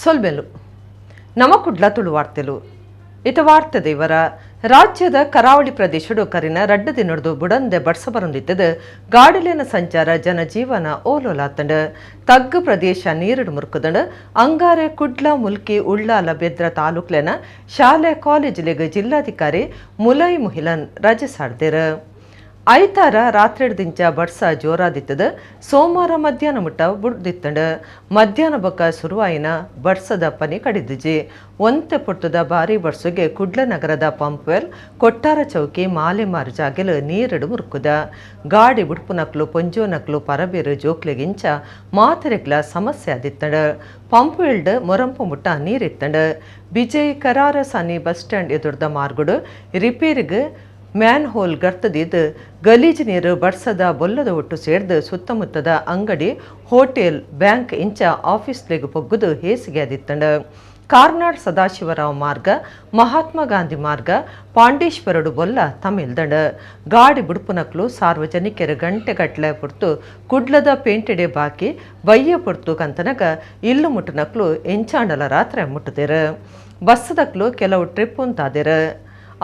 ಸೊಲ್ಮೆಲು ನಮಕುಡ್ಲ ತುಳು ವಾರ್ತೆಲು ಇತ ವಾರ್ತೆ ದೇವರ ರಾಜ್ಯದ ಕರಾವಳಿ ಪ್ರದೇಶಡು ಕರಿನ ರಡ್ಡು ದಿನಡ್ದು ಬುಡಂದೆ ಬಡ್ಸ ಬರೊಂದಿತ್ತದು ಗಾಡಿಲಿನ ಸಂಚಾರ ಜನಜೀವನ ಓಲೋಲಾತಂಡು ತಗ್ಗು ಪ್ರದೇಶ ನೀರುಡು ಮುರುಕುದಂಡು ಅಂಗಾರೆ ಕುಡ್ಲ ಮುಲ್ಕಿ ಉಳ್ಳಾಲ ಬೆದ್ರ ತಾಲೂಕ್ಲೆನ ಶಾಲೆ ಕಾಲೇಜುಲೆಗ್ ಜಿಲ್ಲಾಧಿಕಾರಿ ಮುಲೈ ಮುಹಿಲನ್ ರಜೆ ಸಾರ್ದೆರು. ಐತಾರ ರಾತ್ರಿಡ್ದಿಂಚ ಬಡ್ಸ ಜೋರಾದಿತ್ತದು ಸೋಮವಾರ ಮಧ್ಯಾಹ್ನ ಮುಟ್ಟ ಬುಡ್ದಿತ್ತಂಡು ಮಧ್ಯಾಹ್ನ ಬೊಕ್ಕ ಸುರುವಾಯಿನ ಬಡ್ಸದ ಪನಿ ಕಡಿದಿಜಿ ಒಂತೆ ಪುಟ್ಟದ ಭಾರಿ ಬಡ್ಸುಗೆ ಕುಡ್ಲ ನಗರದ ಪಂಪ್ವೆಲ್ ಕೊಟ್ಟಾರ ಚೌಕಿ ಮಾಲೆಮಾರು ಜಾಗೆಲು ನೀರಡು ಮುರುಕುದ ಗಾಡಿ ಬುಡ್ಪುನಕ್ಲು ಪೊಂಜೋನಕ್ಲು ಪರಬೇರು ಜೋಕ್ಲೆಗಿಂಚ ಮಾತೆರೆಗ್ಲ ಸಮಸ್ಯೆ ಆದಿತ್ತಂಡು ಪಂಪ್ವೆಲ್ಡ್ ಮೊರಂಪು ಮುಟ್ಟ ನೀರಿತ್ತಂಡು ಬಿಜಯ್ ಕರಾರ ಸನಿ ಬಸ್ ಸ್ಟ್ಯಾಂಡ್ ಎದುರ್ದ ಮಾರ್ಗುಡು ರಿಪೇರಿಗೆ ಮ್ಯಾನ್ ಹೋಲ್ ಗರ್ತದಿದ್ದು ಗಲೀಜು ನೀರು ಬಡ್ಸದ ಬೊಲ್ಲದ ಒಟ್ಟು ಸೇರ್ದು ಸುತ್ತಮುತ್ತದ ಅಂಗಡಿ ಹೋಟೆಲ್ ಬ್ಯಾಂಕ್ ಇಂಚ ಆಫೀಸ್ಲೆಗ್ ಪೊಗ್ಗುದು ಹೇಸಿಗೆ ಅದಿತ್ತಂಡು ಕಾರ್ನಾಡ್ ಸದಾಶಿವರಾವ್ ಮಾರ್ಗ ಮಹಾತ್ಮ ಗಾಂಧಿ ಮಾರ್ಗ ಪಾಂಡೇಶ್ವರಡು ಬೊಲ್ಲ ತಮಿಳ್ದಂಡು ಗಾಡಿ ಬುಡ್ಪುನಕ್ಲು ಸಾರ್ವಜನಿಕರು ಗಂಟೆಗಟ್ಟಲೆ ಪುರ್ತು ಕುಡ್ಲದ ಪೇಂಟೆಡೆ ಬಾಕಿ ಬಯ್ಯ ಪುರ್ತು ಕಂತನಗ ಇಲ್ಲು ಮುಟ್ಟುನಕ್ಲು ಎಂಚಾಂಡಲ ರಾತ್ರಿ ಮುಟ್ಟುದಿರು ಬಸ್ಸದಕ್ಲು ಕೆಲವು ಟ್ರಿಪ್ ಉಂತಾದಿರು.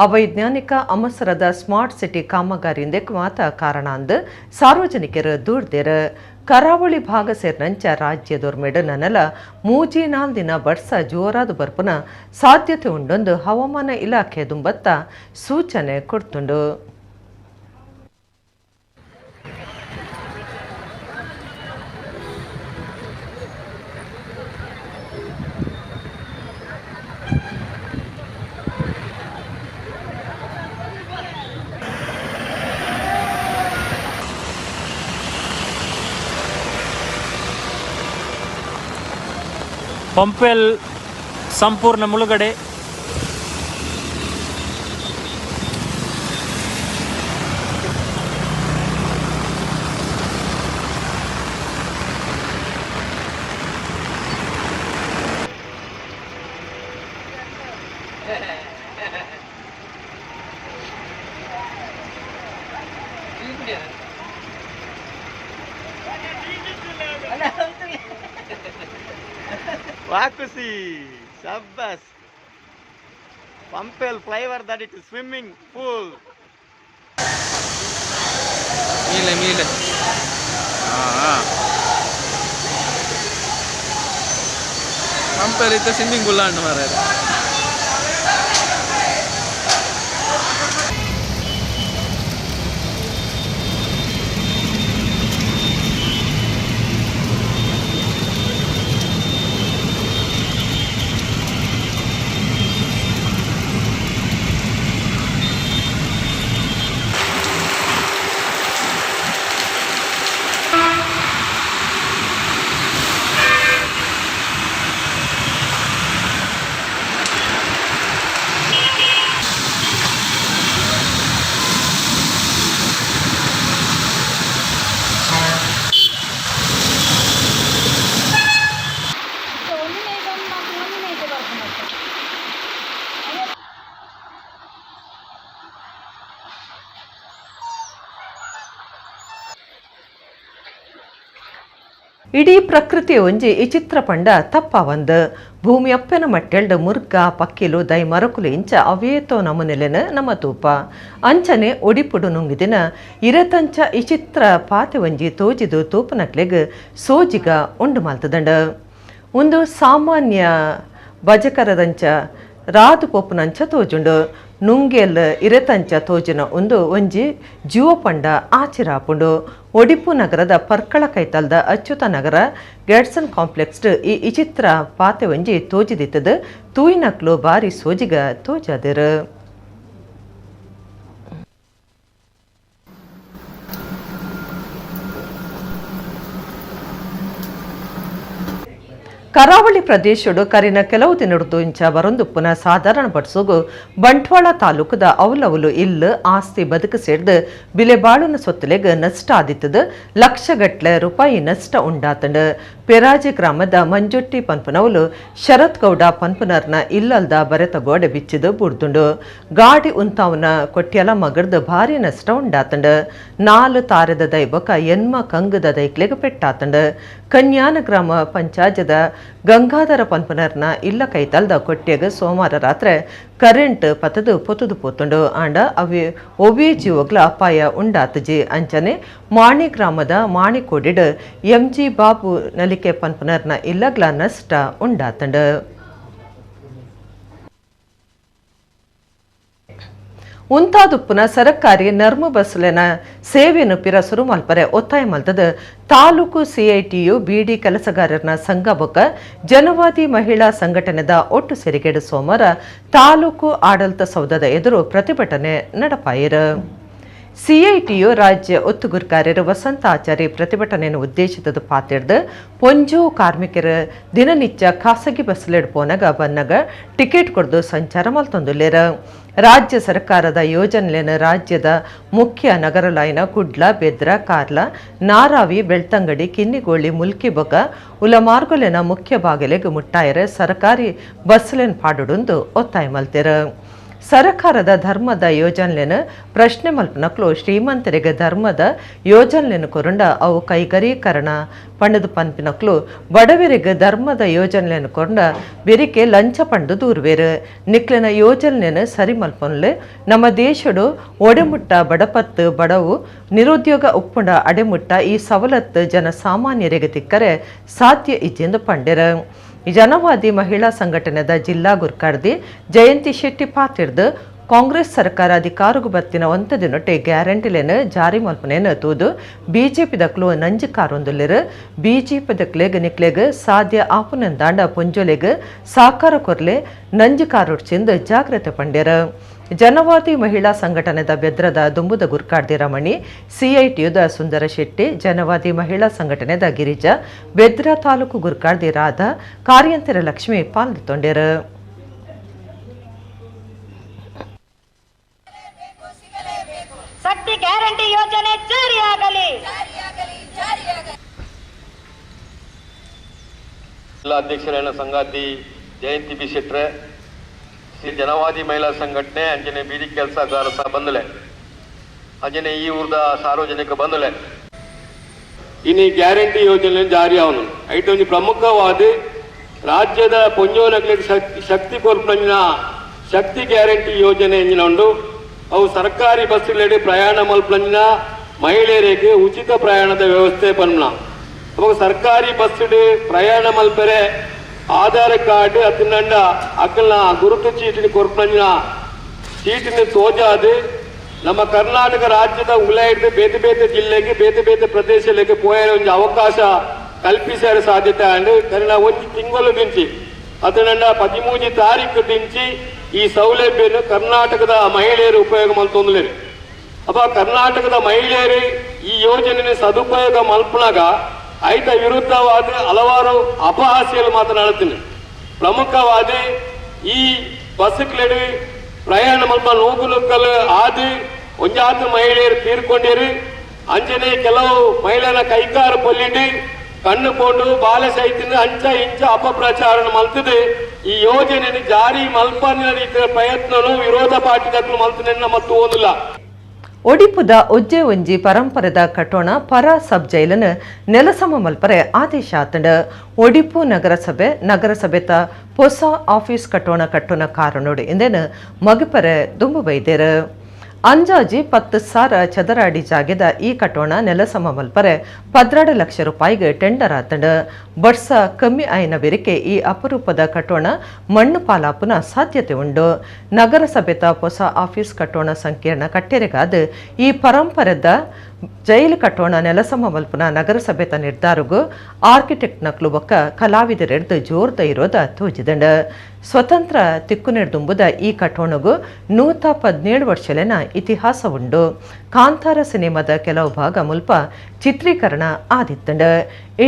ಅವೈಜ್ಞಾನಿಕ ಅಮಸರದ ಸ್ಮಾರ್ಟ್ ಸಿಟಿ ಕಾಮಗಾರಿಯಿಂದ ಮಾತ ಕಾರಣ ಅಂದು ಸಾರ್ವಜನಿಕರು ದೂರ್ದಿರು. ಕರಾವಳಿ ಭಾಗ ಸೇರಿನಂಚ ರಾಜ್ಯದೊರ್ಮೆಡು ನನಲ ಮೂಜಿ ನಾಲ್ ದಿನ ಬರ್ಸ ಜೋರಾದ ಬರ್ಪುನ ಸಾಧ್ಯತೆ ಉಂಡೊಂದು ಹವಾಮಾನ ಇಲಾಖೆ ದುಂಬತ್ತ ಸೂಚನೆ ಕೊಡ್ತುಂಡು. ಪಂಪ್ವೆಲ್ ಸಂಪೂರ್ಣ ಮುಳುಗಡೆ. ವಾಕುಸಿ ಶಬ್ಬಸ್ Pumpwell flyover that it swimming pool. ಮೀಲೆ ಮೀಲೆ Pumpwell ಇತ್ತ ಸ್ವಿಮ್ಮಿಂಗ್ ಪೂಲ್ ಅಂಡು ಮಾರ್ರೆ. ಇಡೀ ಪ್ರಕೃತಿ ಒಂಜಿ ಈ ಚಿತ್ರಪಂಡ ತಪ್ಪ ಒಂದು ಭೂಮಿ ಅಪ್ಪೆನ ಮಟ್ಟೆಲ್ಡ್ ಮುರ್ಗ ಪಕ್ಕಿಲು ದೈ ಮರಕುಲು ಇಂಚ ಅವೇತೋ ನಮೂನೆಲೆನ ನಮ್ಮ ತೂಪ ಅಂಚನೆ ಒಡಿಪುಡು ನುಂಗಿದಿನ ಇರತಂಚ ಈ ಚಿತ್ರ ಪಾತೆ ಒಂಜಿ ತೋಜಿದು ತೂಪನಕ್ಲೆಗ್ ಸೋಜಿಗ ಉಂಡು ಮಾಲ್ತದಂಡ. ಒಂದು ಸಾಮಾನ್ಯ ಬಜಕರದಂಚ ರಾದು ಪೋಪುನಂಚ ತೋಜುಂಡು ನುಂಗೆಲ್ ಇರತಂಚ ತೋಜಿನ ಒಂದು ಒಂಜಿ ಜೀವಪಂಡ ಆಚಿರಾಪುಂಡು. ಒಡಿಪು ನಗರದ ಪರ್ಕಳ ಕೈತಲ್ದ ಅಚ್ಯುತ ನಗರ ಗ್ಯಾಡ್ಸನ್ ಕಾಂಪ್ಲೆಕ್ಸ್ ಈ ವಿಚಿತ್ರ ಪಾತೆ ಒಂಜಿ ತೋಜಿದಿತ್ತದು ತೂಯಿನಕ್ಲು ಬಾರಿ ಸೋಜಿಗ ತೋಜಾದಿರು. ಕರಾವಳಿ ಪ್ರದೇಶಡು ಕರಿನ ಕೆಲವು ದಿನಡ್ದು ಇಂಚ ಬರೊಂದುಪ್ಪುನ ಸಾಧಾರಣ ಬಡ್ಸೋಗು ಬಂಟ್ವಾಳ ತಾಲೂಕದ ಅವಲವಲು ಇಲ್ಲು ಆಸ್ತಿ ಬದುಕು ಸೇರ್ದು ಬಿಲೆ ಬಾಳುನ ಸೊತ್ತಲೆಗ್ ನಷ್ಟ ಆದಿತ್ತದು ಲಕ್ಷಗಟ್ಲೆ ರೂಪಾಯಿ ನಷ್ಟ ಉಂಡಾತಂಡು. ಪೆರಾಜಿ ಗ್ರಾಮದ ಮಂಜೊಟ್ಟಿ ಪನ್ಪುನವಲು ಶರತ್ ಗೌಡ ಪನ್ಪುನರ್ನ ಇಲ್ಲಲ್ದ ಬರೆತ ಗೋಡೆ ಬಿಚ್ಚಿದು ಬುಡ್ದುಂಡು. ಗಾಡಿ ಉಂತಾವನ ಕೊಟ್ಯಲ ಮಗರ್ದು ಭಾರಿ ನಷ್ಟ ಉಂಡಾತಂಡು. ನಾಲು ತಾರೆದ ದೈಬಕ ಎನ್ಮ ಕಂಗದ ದೈಕ್ಲೆಗ್ ಪೆಟ್ಟಾತಂಡು. ಕನ್ಯಾನ ಗ್ರಾಮ ಪಂಚಾಯದ Gangadhara ಪನ್ಪುನರ್ನ ಇಲ್ಲ ಕೈತಲ್ದ ಕೊಟ್ಯಗ್ ಸೋಮವಾರ ರಾತ್ರಿ ಕರೆಂಟ್ ಪತದು ಪೊತುದು ಪೋತುಂಡು. ಆಂಡ ಅವೇ ಒವ್ವೇ ಜೀವಗ್ಲ ಅಪಾಯ ಉಂಡಾತುಜಿ. ಅಂಚನೆ ಮಾಣಿ ಗ್ರಾಮದ ಮಾಣಿಕೋಡಿಡ್ ಎಂಜಿ ಬಾಬು ನಲಿಕೆ ಪನ್ಪುನರ್ನ ಇಲ್ಲಗ್ಲ ನಷ್ಟ ಉಂಡಾತುಂಡು. ಉಂತಾದುಪ್ಪುನ ಸರಕಾರಿ ನರ್ಮ ಬಸ್ಲೆನ ಸೇವೆಯನ್ನು ಪಿರ ಸುರು ಮಲ್ಪರೆ ಒತ್ತಾಯ ಮಲ್ತದ ತಾಲೂಕು ಸಿಐಟಿಯು ಬಿಡಿ ಕೆಲಸಗಾರರನ ಸಂಘ ಬೊಕ್ಕ ಜನವಾದಿ ಮಹಿಳಾ ಸಂಘಟನೆದ ಒಟ್ಟು ಸೇರಿಗೆಡು ಸೋಮವಾರ ತಾಲೂಕು ಆಡಳಿತ ಸೌಧದ ಎದುರು ಪ್ರತಿಭಟನೆ ನಡಪಾಯಿರು. ಸಿಐಟಿಯು ರಾಜ್ಯ ಒತ್ತುಗುರ್ಕಾರ್ಯರು ವಸಂತ ಆಚಾರ್ಯ ಪ್ರತಿಭಟನೆಯನ್ನು ಉದ್ದೇಶಿತದ ಪಾತಿಡ್ದು ಪೊಂಜೋ ಕಾರ್ಮಿಕರು ದಿನನಿತ್ಯ ಖಾಸಗಿ ಬಸ್ಲೆಡ್ ಪೋನಗ ಬನ್ನಗ ಟಿಕೆಟ್ ಕೊಡ್ದು ಸಂಚಾರ ಮಲ್ತೊಂದುಲ್ಲೆರ್. ರಾಜ್ಯ ಸರ್ಕಾರದ ಯೋಜನೆಯನ್ನು ರಾಜ್ಯದ ಮುಖ್ಯ ನಗರಲಾಯಿನ ಕುಡ್ಲ, ಬೆದ್ರ, ಕಾರ್ಲ, ನಾರಾವಿ, ಬೆಳ್ತಂಗಡಿ, ಕಿನ್ನಿಗೋಳಿ, ಮುಲ್ಕಿ ಬೊಕ್ಕ ಉಲಮಾರ್ಗೊಲೆನ ಮುಖ್ಯ ಬಾಗಿಲೆಗ್ ಮುಟ್ಟಾಯರೆ ಸರ್ಕಾರಿ ಬಸ್ಲೆನ್ ಪಾಡುಡುಂದು ಒತ್ತಾಯ ಮಲ್ತೆರ್. ಸರಕಾರದ ಧರ್ಮದ ಯೋಜನೆಯನ್ನು ಪ್ರಶ್ನೆ ಮಲ್ಪನಕ್ಲು ಶ್ರೀಮಂತರಿಗೆ ಧರ್ಮದ ಯೋಜನೆಯನ್ನು ಕೊರಂಡ ಅವು ಕೈಗರೀಕರಣ ಪಂಡದು ಪನ್ಪಿನಕ್ಲು ಬಡವರಿಗೆ ಧರ್ಮದ ಯೋಜನೆಯನ್ನು ಕೊರಂಡ ಬೆರಿಕೆ ಲಂಚ ಪಂಡು ದೂರ್ವೇರು. ನಿಕ್ಲಿನ ಯೋಜನೆಯನ್ನು ಸರಿ ಮಲ್ಪನ್ಲೆ ನಮ್ಮ ದೇಶಡು ಒಡೆಮುಟ್ಟ ಬಡಪತ್ತು ಬಡವು ನಿರುದ್ಯೋಗ ಉಪ್ಪುಂಡ ಅಡೆಮುಟ್ಟ ಈ ಸವಲತ್ತು ಜನಸಾಮಾನ್ಯರಿಗೆ ತಿಕ್ಕರೆ ಸಾಧ್ಯ ಇಜ್ಜೆಂದು ಪಂಡೆರು. ಜನವಾದಿ ಮಹಿಳಾ ಸಂಘಟನೆದ ಜಿಲ್ಲಾ ಗುರ್ಕಾರ್ದಿ ಜಯಂತಿ ಶೆಟ್ಟಿ ಪಾತಿರ್ದು ಕಾಂಗ್ರೆಸ್ ಸರ್ಕಾರ ಅಧಿಕಾರಕ್ಕೂ ಬತ್ತಿನ ಒಂತ ದಿನೊಟ್ಟೆ ಗ್ಯಾರಂಟಿಲೇನು ಜಾರಿ ಮಲ್ಪನೇನು ತೂದು ಬಿಜೆಪಿ ದಕ್ಲು ನಂಜು ಕಾರೊಂದುಲ್ಲೆರ್. ಬಿಜೆಪಿ ದಕ್ಲೆಗ್ ನಿಕ್ಲೆಗ್ ಸಾಧ್ಯ ಆಪುನಂದಾಂಡ ಪೊಂಜೊಲೆಗ್ ಸಾಕಾರ ಕೊರ್ಲೆ ನಂಜು ಕಾರೊಡ್ಚಿಂದು ಜಾಗ್ರತೆ ಪಂಡ್ಯರು. ಜನವಾದಿ ಮಹಿಳಾ ಸಂಘಟನೆದ ಬೆದ್ರದ ದುಂಬುದ ಗುರ್ಕಾರ್ದಿ ರಮಣಿ, ಸಿಐಟಿಯುದ ಸುಂದರ ಶೆಟ್ಟಿ, ಜನವಾದಿ ಮಹಿಳಾ ಸಂಘಟನೆದ ಗಿರಿಜಾ, ಬೆದ್ರ ತಾಲೂಕು ಗುರ್ಕಾರ್ದಿ ರಾಧಾ, ಕಾರ್ಯಂತರ ಲಕ್ಷ್ಮಿ ಪಾಲ್ಗೊಂಡರು. ಶಕ್ತಿ ಗ್ಯಾರಂಟಿ ಯೋಜನೆ ಜಾರಿಯಾಗಲಿ. ಜಿಲ್ಲಾ ಅಧ್ಯಕ್ಷರಾದ ಸಂಗಾತಿ ಜಯಂತಿ ಬಿ ಶೆಟ್ರೆ, ಶ್ರೀ ಜನವಾದಿ ಮಹಿಳಾ ಸಂಘಟನೆ ಅಂಜನೆ ಬೀದಿ ಕೆಲಸಗಾರ ಸಹ ಬಂದಲೆ, ಅಂಜನೆ ಈ ಊರ್ದ ಸಾರ್ವಜನಿಕ ಬಂದಲೆ. ಇನ್ನು ಗ್ಯಾರಂಟಿ ಯೋಜನೆ ಜಾರಿ ಅವನು ಐಟೊಂಜಿ ಪ್ರಮುಖವಾದ ರಾಜ್ಯದ ಪೊಂಜೋನಗಳಿಗೆ ಶಕ್ತಿ ಕೊಲ್ಪಂಜಿನ ಶಕ್ತಿ ಗ್ಯಾರಂಟಿ ಯೋಜನೆ ಎಂಜಿನ ಉಂಡು. ಅವು ಸರ್ಕಾರಿ ಬಸ್ಸುಗಳಲ್ಲಿ ಪ್ರಯಾಣ ಮಲ್ಪಂಜಿನ ಮಹಿಳೆಯರಿಗೆ ಉಚಿತ ಪ್ರಯಾಣದ ವ್ಯವಸ್ಥೆ ಪನ್ನ. ಅವಾಗ ಸರ್ಕಾರಿ ಬಸ್ ಪ್ರಯಾಣ ಮಲ್ಪರೆ ಆಧಾರ್ ಕಾರ್ಡ್ ಅತಿನಂಡ ಅಕ್ಕಲ್ನ ಗುರುತು ಚೀಟಿನ ಕೊರ್ಪಂಜಿನ ಚೀಟಿನ ತೋಜಾದು ನಮ್ಮ ಕರ್ನಾಟಕ ರಾಜ್ಯದ ಉಲಾಯಿಡ್ದು ಬೇತೆ ಬೇತೆ ಜಿಲ್ಲೆಗೆ ಬೇತೆ ಬೇತೆ ಪ್ರದೇಶಗಳಿಗೆ ಪೋಯರ ಒಂದು ಅವಕಾಶ ಕಲ್ಪಿಸಾರ ಸಾಧ್ಯತೆ ಅಂಡ್ ಕನ್ನಡ ಒಂದು ತಿಂಗಳು ದಿಂಚಿ ಅತನಂಡ 13 ತಾರೀಕು ದಿಂಚಿ ಈ ಸೌಲಭ್ಯನು ಕರ್ನಾಟಕದ ಮಹಿಳೆಯರು ಉಪಯೋಗ ಮಲ್ತೊಂದುಲೇರು. ಅಪ್ಪ ಕರ್ನಾಟಕದ ಮಹಿಳೆಯರು ಈ ಯೋಜನೆ ಸದುಪಯೋಗ ಮಲ್ಪನಾಗ ಐತ ವಿರುದ್ಧವಾದ ಹಲವಾರು ಅಪಹಾಸ್ಯలు ಮಾತನಾಡುತ್ತೀನಿ. ಪ್ರಮುಖವಾದ ಈ ಬಸ್ಸುಗಳಡಿ ಪ್ರಯಾಣ ಮಲ್ಪ ನೂಕುನುಗ್ಗಲು ಆದಿ ಒಂಜಾತ ಮಹಿಳೆಯರು ತೀರ್ಕೊಂಡಿರು. ಅಂಜನೆ ಕೆಲವು ಮಹಿಳೆಯರ ಕೈಕಾರು ಪೊಲ್ಲಿಂಡಿ ಕಣ್ಣು ಕೊಂಡು ಬಾಲೆ ಸಹಿತ ಅಂಚ ಇಂಚ ಅಪಪ್ರಚಾರ ಮಲ್ತದೆ. ಈ ಯೋಜನೆ ಜಾರಿ ಮಲ್ಪನಿನ ರೀತಿಯ ಪ್ರಯತ್ನನು ವಿರೋಧ ಪಾರ್ಟಿ ಮಲ್ತನೆನ್ನ ಮತ್ತು ಓದಿಲ್ಲ. ಒಡಿಪುದ ಒಜ್ಜೆ ಒಂಜಿ ಪರಂಪರೆದ ಕಟೋಣ ಪರ ಸಬ್ ಜೈಲನ್ ನೆಲಸಮ ಮಲ್ಪರೆ ಆದೇಶ ಆತಂಡ. ಒಡಿಪು ನಗರಸಭೆ ನಗರಸಭೆತ ಹೊಸ ಆಫೀಸ್ ಕಟೋಣ ಕಟ್ಟೋಣ ಕಾರಣೋಡು ಇಂದೇನು ಮಗುಪರೆ ದುಂಬು ಬೈದೇರು. ಅಂಜಾಜಿ 10,000 ಚದರ ಅಡಿ ಜಾಗೆದ ಈ ಕಟೋಣ ನೆಲಸಮ ಮಲ್ಪರೆ 12 ಲಕ್ಷ ರೂಪಾಯಿಗೆ ಟೆಂಡರ್ ಆತಂಡ. ಬರ್ಸ ಕಮ್ಮಿ ಆಯ್ನ ಬೆರಿಕೆ ಈ ಅಪರೂಪದ ಕಟೋಣ ಮಣ್ಣು ಪಾಲಾಪುನ ಸಾಧ್ಯತೆ ಉಂಡು. ನಗರಸಭೆತ ಹೊಸ ಆಫೀಸ್ ಕಟೋಣ ಸಂಕೀರ್ಣ ಕಟ್ಟೆರೆಗಾದ ಈ ಪರಂಪರೆದ ಜೈಲು ಕಟ್ಟೋಣ ನೆಲಸಮ ಮಲ್ಪುನ ನಗರಸಭೆತ ನಿರ್ಧಾರಗು ಆರ್ಕಿಟೆಕ್ಟ್ ನಕ್ಲು ಬೊಕ್ಕ ಕಲಾವಿದರೆಡ್ದು ಜೋರ್ದ ಇರೋದ ತೋಜಿದಂಡ. ಸ್ವತಂತ್ರ ತಿಕ್ಕುನೆಡ್ದುಂಬುದ ಈ ಕಟ್ಟೋಣಗು 117 ವರ್ಷಲೆನ ಇತಿಹಾಸ ಉಂಡು. ಕಾಂತಾರ ಸಿನಿಮಾದ ಕೆಲವು ಭಾಗ ಮುಲ್ಪ ಚಿತ್ರೀಕರಣ ಆದಿತ್ತಂಡ.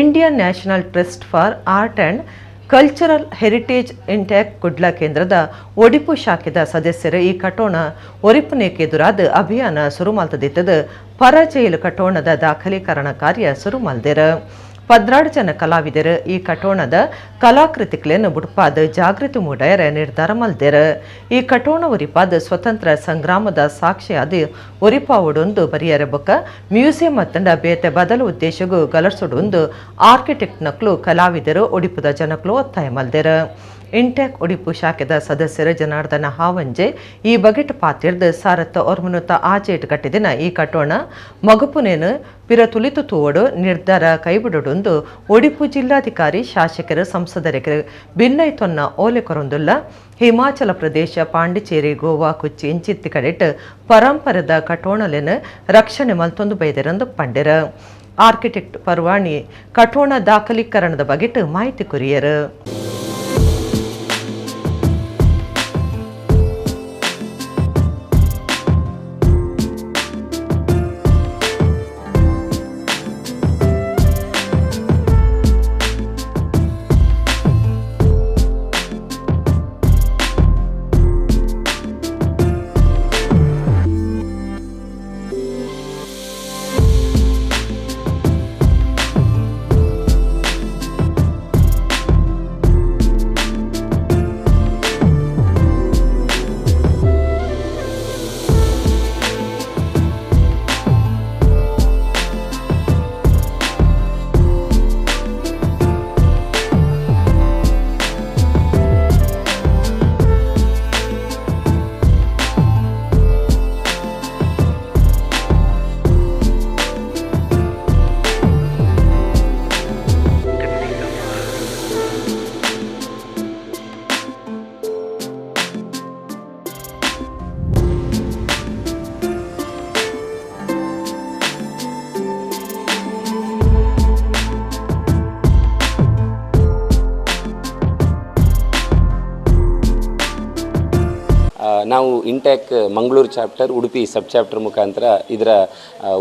Indian National Trust for Art and Cultural Heritage INTACH Kudla ಕೇಂದ್ರದ ಒಡಿಪು ಶಾಖೆದ ಸದಸ್ಯರು ಈ ಕಟೋಣ ಒರಿಪುನೇಕೆ ಎದುರಾದ ಅಭಿಯಾನ ಸುರು ಮಲ್ತದಿತ್ತದು. ಪರ ಜೈಲು ಕಟೋಣದ ದಾಖಲೀಕರಣ ಕಾರ್ಯ ಸುರು ಮಲ್ದೆರ್. 12 ಜನ ಕಲಾವಿದರು ಈ ಕಟೋಣದ ಕಲಾಕೃತಿಗಳನ್ನು ಬುಡ್ಪಾದ ಜಾಗೃತಿ ಮೂಡಯರ ನಿರ್ಧಾರ ಮಲ್ದೆರ್. ಈ ಕಟೋಣ ಒರಿಪಾದ ಸ್ವತಂತ್ರ ಸಂಗ್ರಾಮದ ಸಾಕ್ಷಿಯಾದ ಒರಿಪಾವುಡೊಂದು ಬರಿಯರ ಬೊಕ್ಕ ಮ್ಯೂಸಿಯಂ ಅತ್ತಂಡ ಬೇತೆ ಬದಲು ಉದ್ದೇಶಗೂ ಗಲರ್ಸೊಡೊಂದು ಆರ್ಕಿಟೆಕ್ಟ್ ನಕ್ಲು ಕಲಾವಿದರು ಒಡಿಪುದ ಜನಕ್ಲು ಒತ್ತಾಯ ಮಲ್ದೆರ್. ಇಂಟ್ಯಾಕ್ ಒಡಿಪು ಶಾಖೆದ ಸದಸ್ಯರ ಜನಾರ್ದನ ಹಾವಂಜೆ ಈ ಬಗೆಟ್ ಪಾತಿರ್ದು ಸಾರತ್ತ ಒರ್ಮನುತ ಆಚೇಟ್ ಕಟ್ಟಿದಿನ ಈ ಕಟೋಣ ಮಗುಪುನೇನು ಪಿರ ತುಲಿತು ತೂವಡು ನಿರ್ಧಾರ ಕೈಬಿಡೊಡೊಂದು ಒಡಿಪು ಜಿಲ್ಲಾಧಿಕಾರಿ ಶಾಸಕರು ಸಂಸದರಿಗೆ ಭಿನ್ನೈತೊನ್ನ ಓಲೆ ಕೊರೊಂದುಲ್ಲ. ಹಿಮಾಚಲ ಪ್ರದೇಶ, ಪಾಂಡಿಚೇರಿ, ಗೋವಾ, ಕೊಚ್ಚಿ ಇಂಚಿತ್ತಿ ಕಡೆಟ್ ಪರಂಪರೆದ ಕಟೋಣಲೆನ್ ರಕ್ಷಣೆ ಮಲ್ತೊಂದು ಬೈದೆರೆಂದು ಪಂಡೆರ. ಆರ್ಕಿಟೆಕ್ಟ್ ಪರ್ವಾಣಿ ಕಟೋಣ ದಾಖಲೀಕರಣದ ಬಗೆಟ್ ಮಾಹಿತಿ ಕೊರಿಯರು. ನಾವು INTACH Mangaluru chapter, Udupi sub chapter ಮುಖಾಂತರ ಇದರ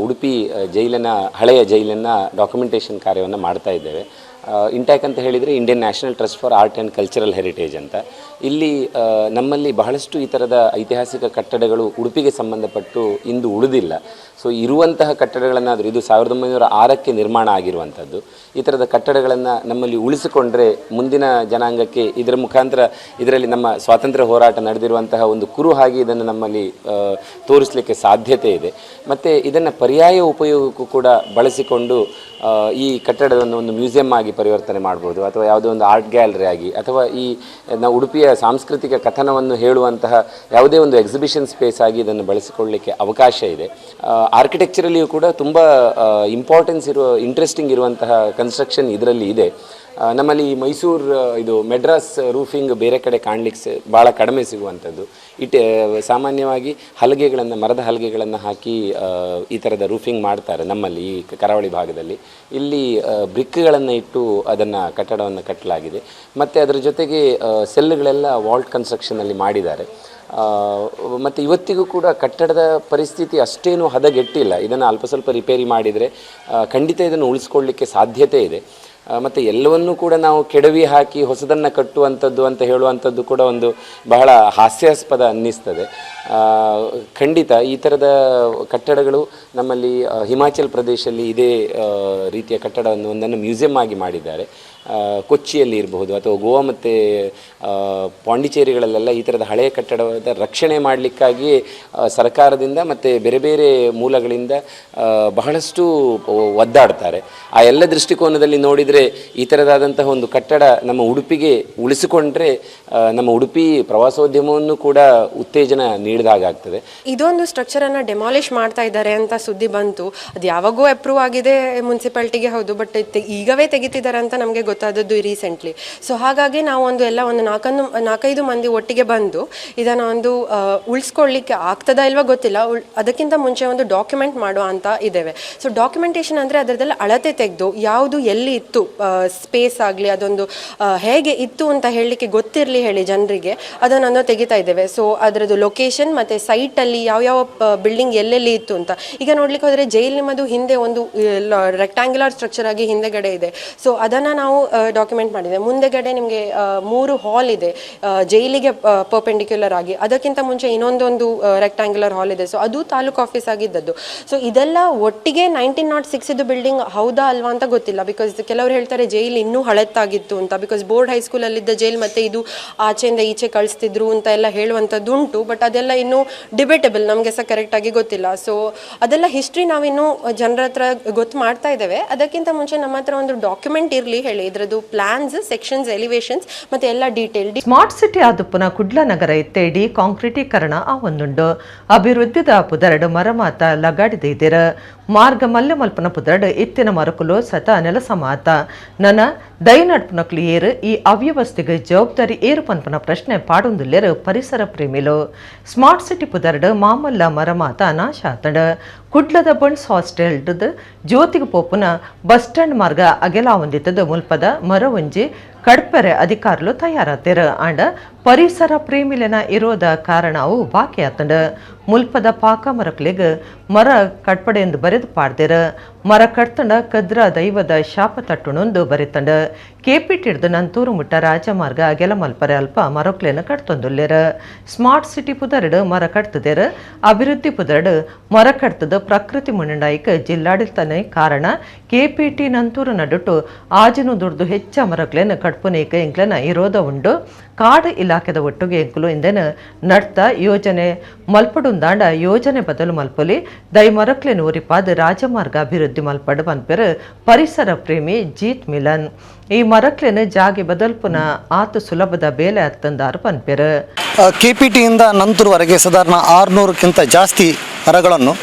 ಉಡುಪಿ ಜೈಲಿನ ಹಳೆಯ ಜೈಲಿನ ಡಾಕ್ಯುಮೆಂಟೇಷನ್ ಕಾರ್ಯವನ್ನು ಮಾಡ್ತಾ ಇದ್ದೇವೆ. ಇಂಟ್ಯಾಕ್ ಅಂತ ಹೇಳಿದರೆ Indian national trust for art and cultural heritage ಅಂತ. ಇಲ್ಲಿ ನಮ್ಮಲ್ಲಿ ಬಹಳಷ್ಟು ಈ ಥರದ ಐತಿಹಾಸಿಕ ಕಟ್ಟಡಗಳು ಉಡುಪಿಗೆ ಸಂಬಂಧಪಟ್ಟು ಇಂದು ಉಳಿದಿಲ್ಲ. ಸೊ ಇರುವಂತಹ ಕಟ್ಟಡಗಳನ್ನಾದರೂ, ಇದು 1906ಕ್ಕೆ ನಿರ್ಮಾಣ ಆಗಿರುವಂಥದ್ದು, ಈ ಥರದ ಕಟ್ಟಡಗಳನ್ನು ನಮ್ಮಲ್ಲಿ ಉಳಿಸಿಕೊಂಡ್ರೆ ಮುಂದಿನ ಜನಾಂಗಕ್ಕೆ ಇದರ ಮುಖಾಂತರ ಇದರಲ್ಲಿ ನಮ್ಮ ಸ್ವಾತಂತ್ರ್ಯ ಹೋರಾಟ ನಡೆದಿರುವಂತಹ ಒಂದು ಕುರುಹಾಗಿ ಇದನ್ನು ನಮ್ಮಲ್ಲಿ ತೋರಿಸಲಿಕ್ಕೆ ಸಾಧ್ಯತೆ ಇದೆ. ಮತ್ತು ಇದನ್ನು ಪರ್ಯಾಯ ಉಪಯೋಗಕ್ಕೂ ಕೂಡ ಬಳಸಿಕೊಂಡು ಈ ಕಟ್ಟಡವನ್ನು ಒಂದು ಮ್ಯೂಸಿಯಂ ಆಗಿ ಪರಿವರ್ತನೆ ಮಾಡ್ಬೋದು, ಅಥವಾ ಯಾವುದೋ ಒಂದು ಆರ್ಟ್ ಗ್ಯಾಲರಿ ಆಗಿ, ಅಥವಾ ಈ ನಾವು ಉಡುಪಿಯ ಸಾಂಸ್ಕೃತಿಕ ಕಥನವನ್ನು ಹೇಳುವಂತಹ ಯಾವುದೇ ಒಂದು ಎಕ್ಸಿಬಿಷನ್ ಸ್ಪೇಸ್ ಆಗಿ ಇದನ್ನು ಬಳಸಿಕೊಳ್ಳಲಿಕ್ಕೆ ಅವಕಾಶ ಇದೆ. ಆರ್ಕಿಟೆಕ್ಚರಲ್ಲಿಯೂ ಕೂಡ ತುಂಬ ಇಂಪಾರ್ಟೆನ್ಸ್ ಇರುವ, ಇಂಟ್ರೆಸ್ಟಿಂಗ್ ಇರುವಂತಹ ಕನ್ಸ್ಟ್ರಕ್ಷನ್ ಇದರಲ್ಲಿ ಇದೆ. ನಮ್ಮಲ್ಲಿ ಮೈಸೂರು ಇದು ಮೆಡ್ರಾಸ್ ರೂಫಿಂಗ್ ಬೇರೆ ಕಡೆ ಕಾಣಲಿಕ್ಕೆ ಭಾಳ ಕಡಿಮೆ ಸಿಗುವಂಥದ್ದು. It ಸಾಮಾನ್ಯವಾಗಿ ಹಲಗೆಗಳನ್ನು, ಮರದ ಹಲಗೆಗಳನ್ನು ಹಾಕಿ ಈ ಥರದ ರೂಫಿಂಗ್ ಮಾಡ್ತಾರೆ ನಮ್ಮಲ್ಲಿ ಈ ಕರಾವಳಿ ಭಾಗದಲ್ಲಿ. ಇಲ್ಲಿ ಬ್ರಿಕ್ಗಳನ್ನು ಇಟ್ಟು ಅದನ್ನು ಕಟ್ಟಡವನ್ನು ಕಟ್ಟಲಾಗಿದೆ. ಮತ್ತು ಅದರ ಜೊತೆಗೆ ಸೆಲ್ಗಳೆಲ್ಲ ವಾಲ್ಟ್ ಕನ್ಸ್ಟ್ರಕ್ಷನಲ್ಲಿ ಮಾಡಿದ್ದಾರೆ. ಮತ್ತು ಇವತ್ತಿಗೂ ಕೂಡ ಕಟ್ಟಡದ ಪರಿಸ್ಥಿತಿ ಅಷ್ಟೇನು ಹದಗೆಟ್ಟಿಲ್ಲ. ಇದನ್ನು ಅಲ್ಪ ಸ್ವಲ್ಪ ರಿಪೇರಿ ಮಾಡಿದರೆ ಖಂಡಿತ ಇದನ್ನು ಉಳಿಸ್ಕೊಳ್ಳಿಕ್ಕೆ ಸಾಧ್ಯತೆ ಇದೆ. ಮತ್ತು ಎಲ್ಲವನ್ನೂ ಕೂಡ ನಾವು ಕೆಡವಿ ಹಾಕಿ ಹೊಸದನ್ನು ಕಟ್ಟುವಂಥದ್ದು ಅಂತ ಹೇಳುವಂಥದ್ದು ಕೂಡ ಒಂದು ಬಹಳ ಹಾಸ್ಯಾಸ್ಪದ ಅನ್ನಿಸ್ತದೆ. ಖಂಡಿತ ಈ ಥರದ ಕಟ್ಟಡಗಳು ನಮ್ಮಲ್ಲಿ ಹಿಮಾಚಲ್ ಪ್ರದೇಶದಲ್ಲಿ ಇದೇ ರೀತಿಯ ಕಟ್ಟಡವನ್ನು ಒಂದನ್ನು ಮ್ಯೂಸಿಯಂ ಆಗಿ ಮಾಡಿದ್ದಾರೆ. ಕೊಚ್ಚಿಯಲ್ಲಿ ಇರಬಹುದು ಅಥವಾ ಗೋವಾ ಮತ್ತು ಪಾಂಡಿಚೇರಿಗಳಲ್ಲೆಲ್ಲ ಈ ಥರದ ಹಳೆಯ ಕಟ್ಟಡದ ರಕ್ಷಣೆ ಮಾಡಲಿಕ್ಕಾಗಿ ಸರ್ಕಾರದಿಂದ ಮತ್ತು ಬೇರೆ ಬೇರೆ ಮೂಲಗಳಿಂದ ಬಹಳಷ್ಟು ಒದ್ದಾಡ್ತಾರೆ. ಆ ಎಲ್ಲ ದೃಷ್ಟಿಕೋನದಲ್ಲಿ ನೋಡಿದರೆ ಈ ಥರದಾದಂತಹ ಒಂದು ಕಟ್ಟಡ ನಮ್ಮ ಉಡುಪಿಗೆ ಉಳಿಸಿಕೊಂಡ್ರೆ ನಮ್ಮ ಉಡುಪಿ ಪ್ರವಾಸೋದ್ಯಮವನ್ನು ಕೂಡ ಉತ್ತೇಜನ ನೀಡಿದಾಗ್ತದೆ. ಇದೊಂದು ಸ್ಟ್ರಕ್ಚರನ್ನು ಡೆಮಾಲಿಷ್ ಮಾಡ್ತಾ ಇದ್ದಾರೆ ಅಂತ ಸುದ್ದಿ ಬಂತು. ಅದು ಯಾವಾಗೋ ಅಪ್ರೂವ್ ಆಗಿದೆ ಮುನ್ಸಿಪಾಲಿಟಿಗೆ, ಹೌದು, ಬಟ್ ಈಗವೇ ತೆಗಿತಿದ್ದಾರೆ ಅಂತ ನಮಗೆ ಗೊತ್ತಾದದ್ದು ರೀಸೆಂಟ್ಲಿ. ಸೊ ಹಾಗಾಗಿ ನಾವು ಒಂದು ಎಲ್ಲ ಒಂದು ನಾಲ್ಕೈದು ಮಂದಿ ಒಟ್ಟಿಗೆ ಬಂದು ಇದನ್ನು ಒಂದು ಉಳಿಸ್ಕೊಳ್ಳಿಕ್ಕೆ ಆಗ್ತದಾ ಇಲ್ವಾ ಗೊತ್ತಿಲ್ಲ, ಅದಕ್ಕಿಂತ ಮುಂಚೆ ಒಂದು ಡಾಕ್ಯುಮೆಂಟ್ ಮಾಡುವ ಅಂತ ಇದ್ದೇವೆ. ಸೊ ಡಾಕ್ಯುಮೆಂಟೇಷನ್ ಅಂದರೆ ಅದರದ್ದೆಲ್ಲ ಅಳತೆ ತೆಗೆದು ಯಾವುದು ಎಲ್ಲಿ ಇತ್ತು, ಸ್ಪೇಸ್ ಆಗಲಿ ಅದೊಂದು ಹೇಗೆ ಇತ್ತು ಅಂತ ಹೇಳಲಿಕ್ಕೆ ಗೊತ್ತಿರಲಿ ಹೇಳಿ ಜನರಿಗೆ ಅದನ್ನು ತೆಗಿತಾ ಇದ್ದೇವೆ. ಸೊ ಅದರದ್ದು ಲೊಕೇಶನ್ ಮತ್ತು ಸೈಟಲ್ಲಿ ಯಾವ್ಯಾವ ಬಿಲ್ಡಿಂಗ್ ಎಲ್ಲೆಲ್ಲಿ ಇತ್ತು ಅಂತ ಈಗ ನೋಡಲಿಕ್ಕೆ ಹೋದರೆ ಜೈಲ್ ನಿಮ್ಮದು ಹಿಂದೆ ಒಂದು ರೆಕ್ಟ್ಯಾಂಗ್ಯುಲರ್ ಸ್ಟ್ರಕ್ಚರ್ ಆಗಿ ಹಿಂದೆಗಡೆ ಇದೆ. ಸೊ ಅದನ್ನು ನಾವು Document ಮಾಡಿದ್ದೇವೆ. ಮುಂದೆಗಡೆ ನಿಮಗೆ 3 ಹಾಲ್ ಇದೆ ಜೈಲಿಗೆ ಪರ್ಪೆಂಡಿಕ್ಯುಲರ್ ಆಗಿ. ಅದಕ್ಕಿಂತ ಮುಂಚೆ ಇನ್ನೊಂದೊಂದು ರೆಕ್ಟಾಂಗ್ಯುಲರ್ ಹಾಲ್ ಇದೆ. ಸೊ ಅದು ತಾಲೂಕು ಆಫೀಸ್ ಆಗಿದ್ದದ್ದು. ಸೊ ಇದೆಲ್ಲ ಒಟ್ಟಿಗೆ 1906 ಇದು ಬಿಲ್ಡಿಂಗ್ ಹೌದಾ ಅಲ್ವಾ ಅಂತ ಗೊತ್ತಿಲ್ಲ. Because ಕೆಲವರು ಹೇಳ್ತಾರೆ ಜೈಲ್ ಇನ್ನೂ ಹಳೆತ್ತಾಗಿತ್ತು ಅಂತ. Because board ಹೈಸ್ಕೂಲಲ್ಲಿದ್ದ jail ಮತ್ತೆ ಇದು ಆಚೆಯಿಂದ ಈಚೆ ಕಳಿಸ್ತಿದ್ರು ಅಂತ ಎಲ್ಲ ಹೇಳುವಂಥದ್ದು ಉಂಟು. ಬಟ್ ಅದೆಲ್ಲ ಇನ್ನೂ ಡಿಬೇಟಬಲ್, ನಮಗೆ ಸಹ ಕರೆಕ್ಟಾಗಿ ಗೊತ್ತಿಲ್ಲ. ಸೊ ಅದೆಲ್ಲ ಹಿಸ್ಟ್ರಿ ನಾವಿನ್ನೂ ಜನರ ಹತ್ರ ಗೊತ್ತು ಮಾಡ್ತಾ ಇದ್ದೇವೆ. ಅದಕ್ಕಿಂತ ಮುಂಚೆ ನಮ್ಮ ಹತ್ರ ಒಂದು ಡಾಕ್ಯುಮೆಂಟ್ ಇರಲಿ ಹೇಳಿ, ಇದರದ್ದು plants, sections, elevations ಮತ್ತು ಎಲ್ಲ detail. Smart city ಆದುಪ್ಪುನ ಕುಡ್ಲ ನಗರ ಇತ್ತೇಡಿ ಕಾಂಕ್ರೀಟೀಕರಣ ಆವೊಂದುಂಡು. ಅಭಿವೃದ್ಧಿದ ಪುದರಡು ಮರಮಾತ ಲಗಾಡಿದ ಇದಿರ ಮಾರ್ಗ ಮಲ್ಲೆ ಮಲ್ಪನ ಪುದರಡು ಇತ್ತಿನ ಮರಕುಲು ಸತ ನೆಲಸ ಮಾತ ನನ ದೈನಡ್ಪುನಕ್ಲು ಏರು ಈ ಅವ್ಯವಸ್ಥೆಗೆ ಜವಾಬ್ದಾರಿ ಏರು ಪನ್ಪನ ಪ್ರಶ್ನೆ ಪಾಡೊಂದುಲ್ಲೆರು ಪರಿಸರ ಪ್ರೇಮಿಲು. ಸ್ಮಾರ್ಟ್ ಸಿಟಿ ಪುದರಡು ಮಾಮಲ್ಲ ಮರಮಾತ ನಾಶ ಆತಂಡ. ಕುಡ್ಲದ ಬಂಡ್ಸ್ ಹಾಸ್ಟೆಲ್ ಜ್ಯೋತಿಗೆ ಪೋಪುನ ಬಸ್ ಸ್ಟ್ಯಾಂಡ್ ಮಾರ್ಗ ಅಗೆಲ ಹೊಂದಿತ್ತದ ಮುಲ್ಪದ ಮರ ಒಂಜಿ ಕಡ್ಪೆರೆ ಅಧಿಕಾರುಲು ತಯಾರಾತಿರ. ಆಂಡ ಪರಿಸರ ಪ್ರೇಮಿಲೆನ ಇರೋದ ಕಾರಣ ಅವು ಬಾಕಿ ಆತಂಡ. ಮುಲ್ಪದ ಪಾಕ ಮರಕ್ಲಿಗ್ ಮರ ಕಟ್ಪಡೆ ಎಂದು ಬರೆದು ಪಾಡ್ದಿರ. ಮರ ಕಟ್ತಂಡ ಕದ್ರ ದೈವದ ಶಾಪ ತಟ್ಟುಣೊಂದು ಬರೆತಂಡ. ಕೆಪಿಟಿಡ್ದು ನಂತೂರು ಮುಟ್ಟ ರಾಜಮಾರ್ಗ ಅಗೆಲ ಮಲ್ಪರೆ ಅಲ್ಪ ಮರಕ್ಲೇನ ಕಟ್ತೊಂದುಲ್ಲೆರ. ಸ್ಮಾರ್ಟ್ ಸಿಟಿ ಪುದರಡು ಮರ ಕಟ್ತದೆರ, ಅಭಿವೃದ್ಧಿ ಪುದರಡು ಮರ ಕಟ್ತದ ಪ್ರಕೃತಿ ಮುನ್ನಡಾಯಿಕ ಜಿಲ್ಲಾಡಳಿತನೇ ಕಾರಣ. ಕೆಪಿಟಿ ನಂತೂರು ನಡುಟು ಆಜಿನು ದುಡ್ದು ಹೆಚ್ಚ ಮರಕ್ಲೇನ ಕಟ್ಪುನೇಕ ಎಂಕ್ಲನ ಇರೋದ ಉಂಡು. ಕಾಡು ಇಲಾಖೆದ ಒಟ್ಟುಗೆ ಎಂಕುಲು ಇಂದೆನ ನಡ್ತ ಯೋಜನೆ ಮಲ್ಪಡುಂದಾಂಡ ಯೋಜನೆ ಬದಲು ಮಲ್ಪೊಲಿ ದೈ ಮರಕ್ಲೆನ್ ಉರಿಪಾದ ರಾಜಮಾರ್ಗ ಅಭಿವೃದ್ಧಿ ಮಲ್ಪಡು ಪನ್ಪೆರ್ ಪರಿಸರ ಪ್ರೇಮಿ ಜೀತ್ ಮಿಲನ್. ಈ ಮರಕ್ಲೆನ ಜಾಗೆ ಬದಲ್ಪುನ ಆತು ಸುಲಭದ ಬೇಲೆ ಅತ್ತಂದಾರು ಪನ್ಪೆರ್. ಕೆಪಿಟಿಯಿಂದ ನಂತೂರುವರೆಗೆ ಸಾಧಾರಣ 600ಕ್ಕಿಂತ ಜಾಸ್ತಿ ಮರಗಳನ್ನು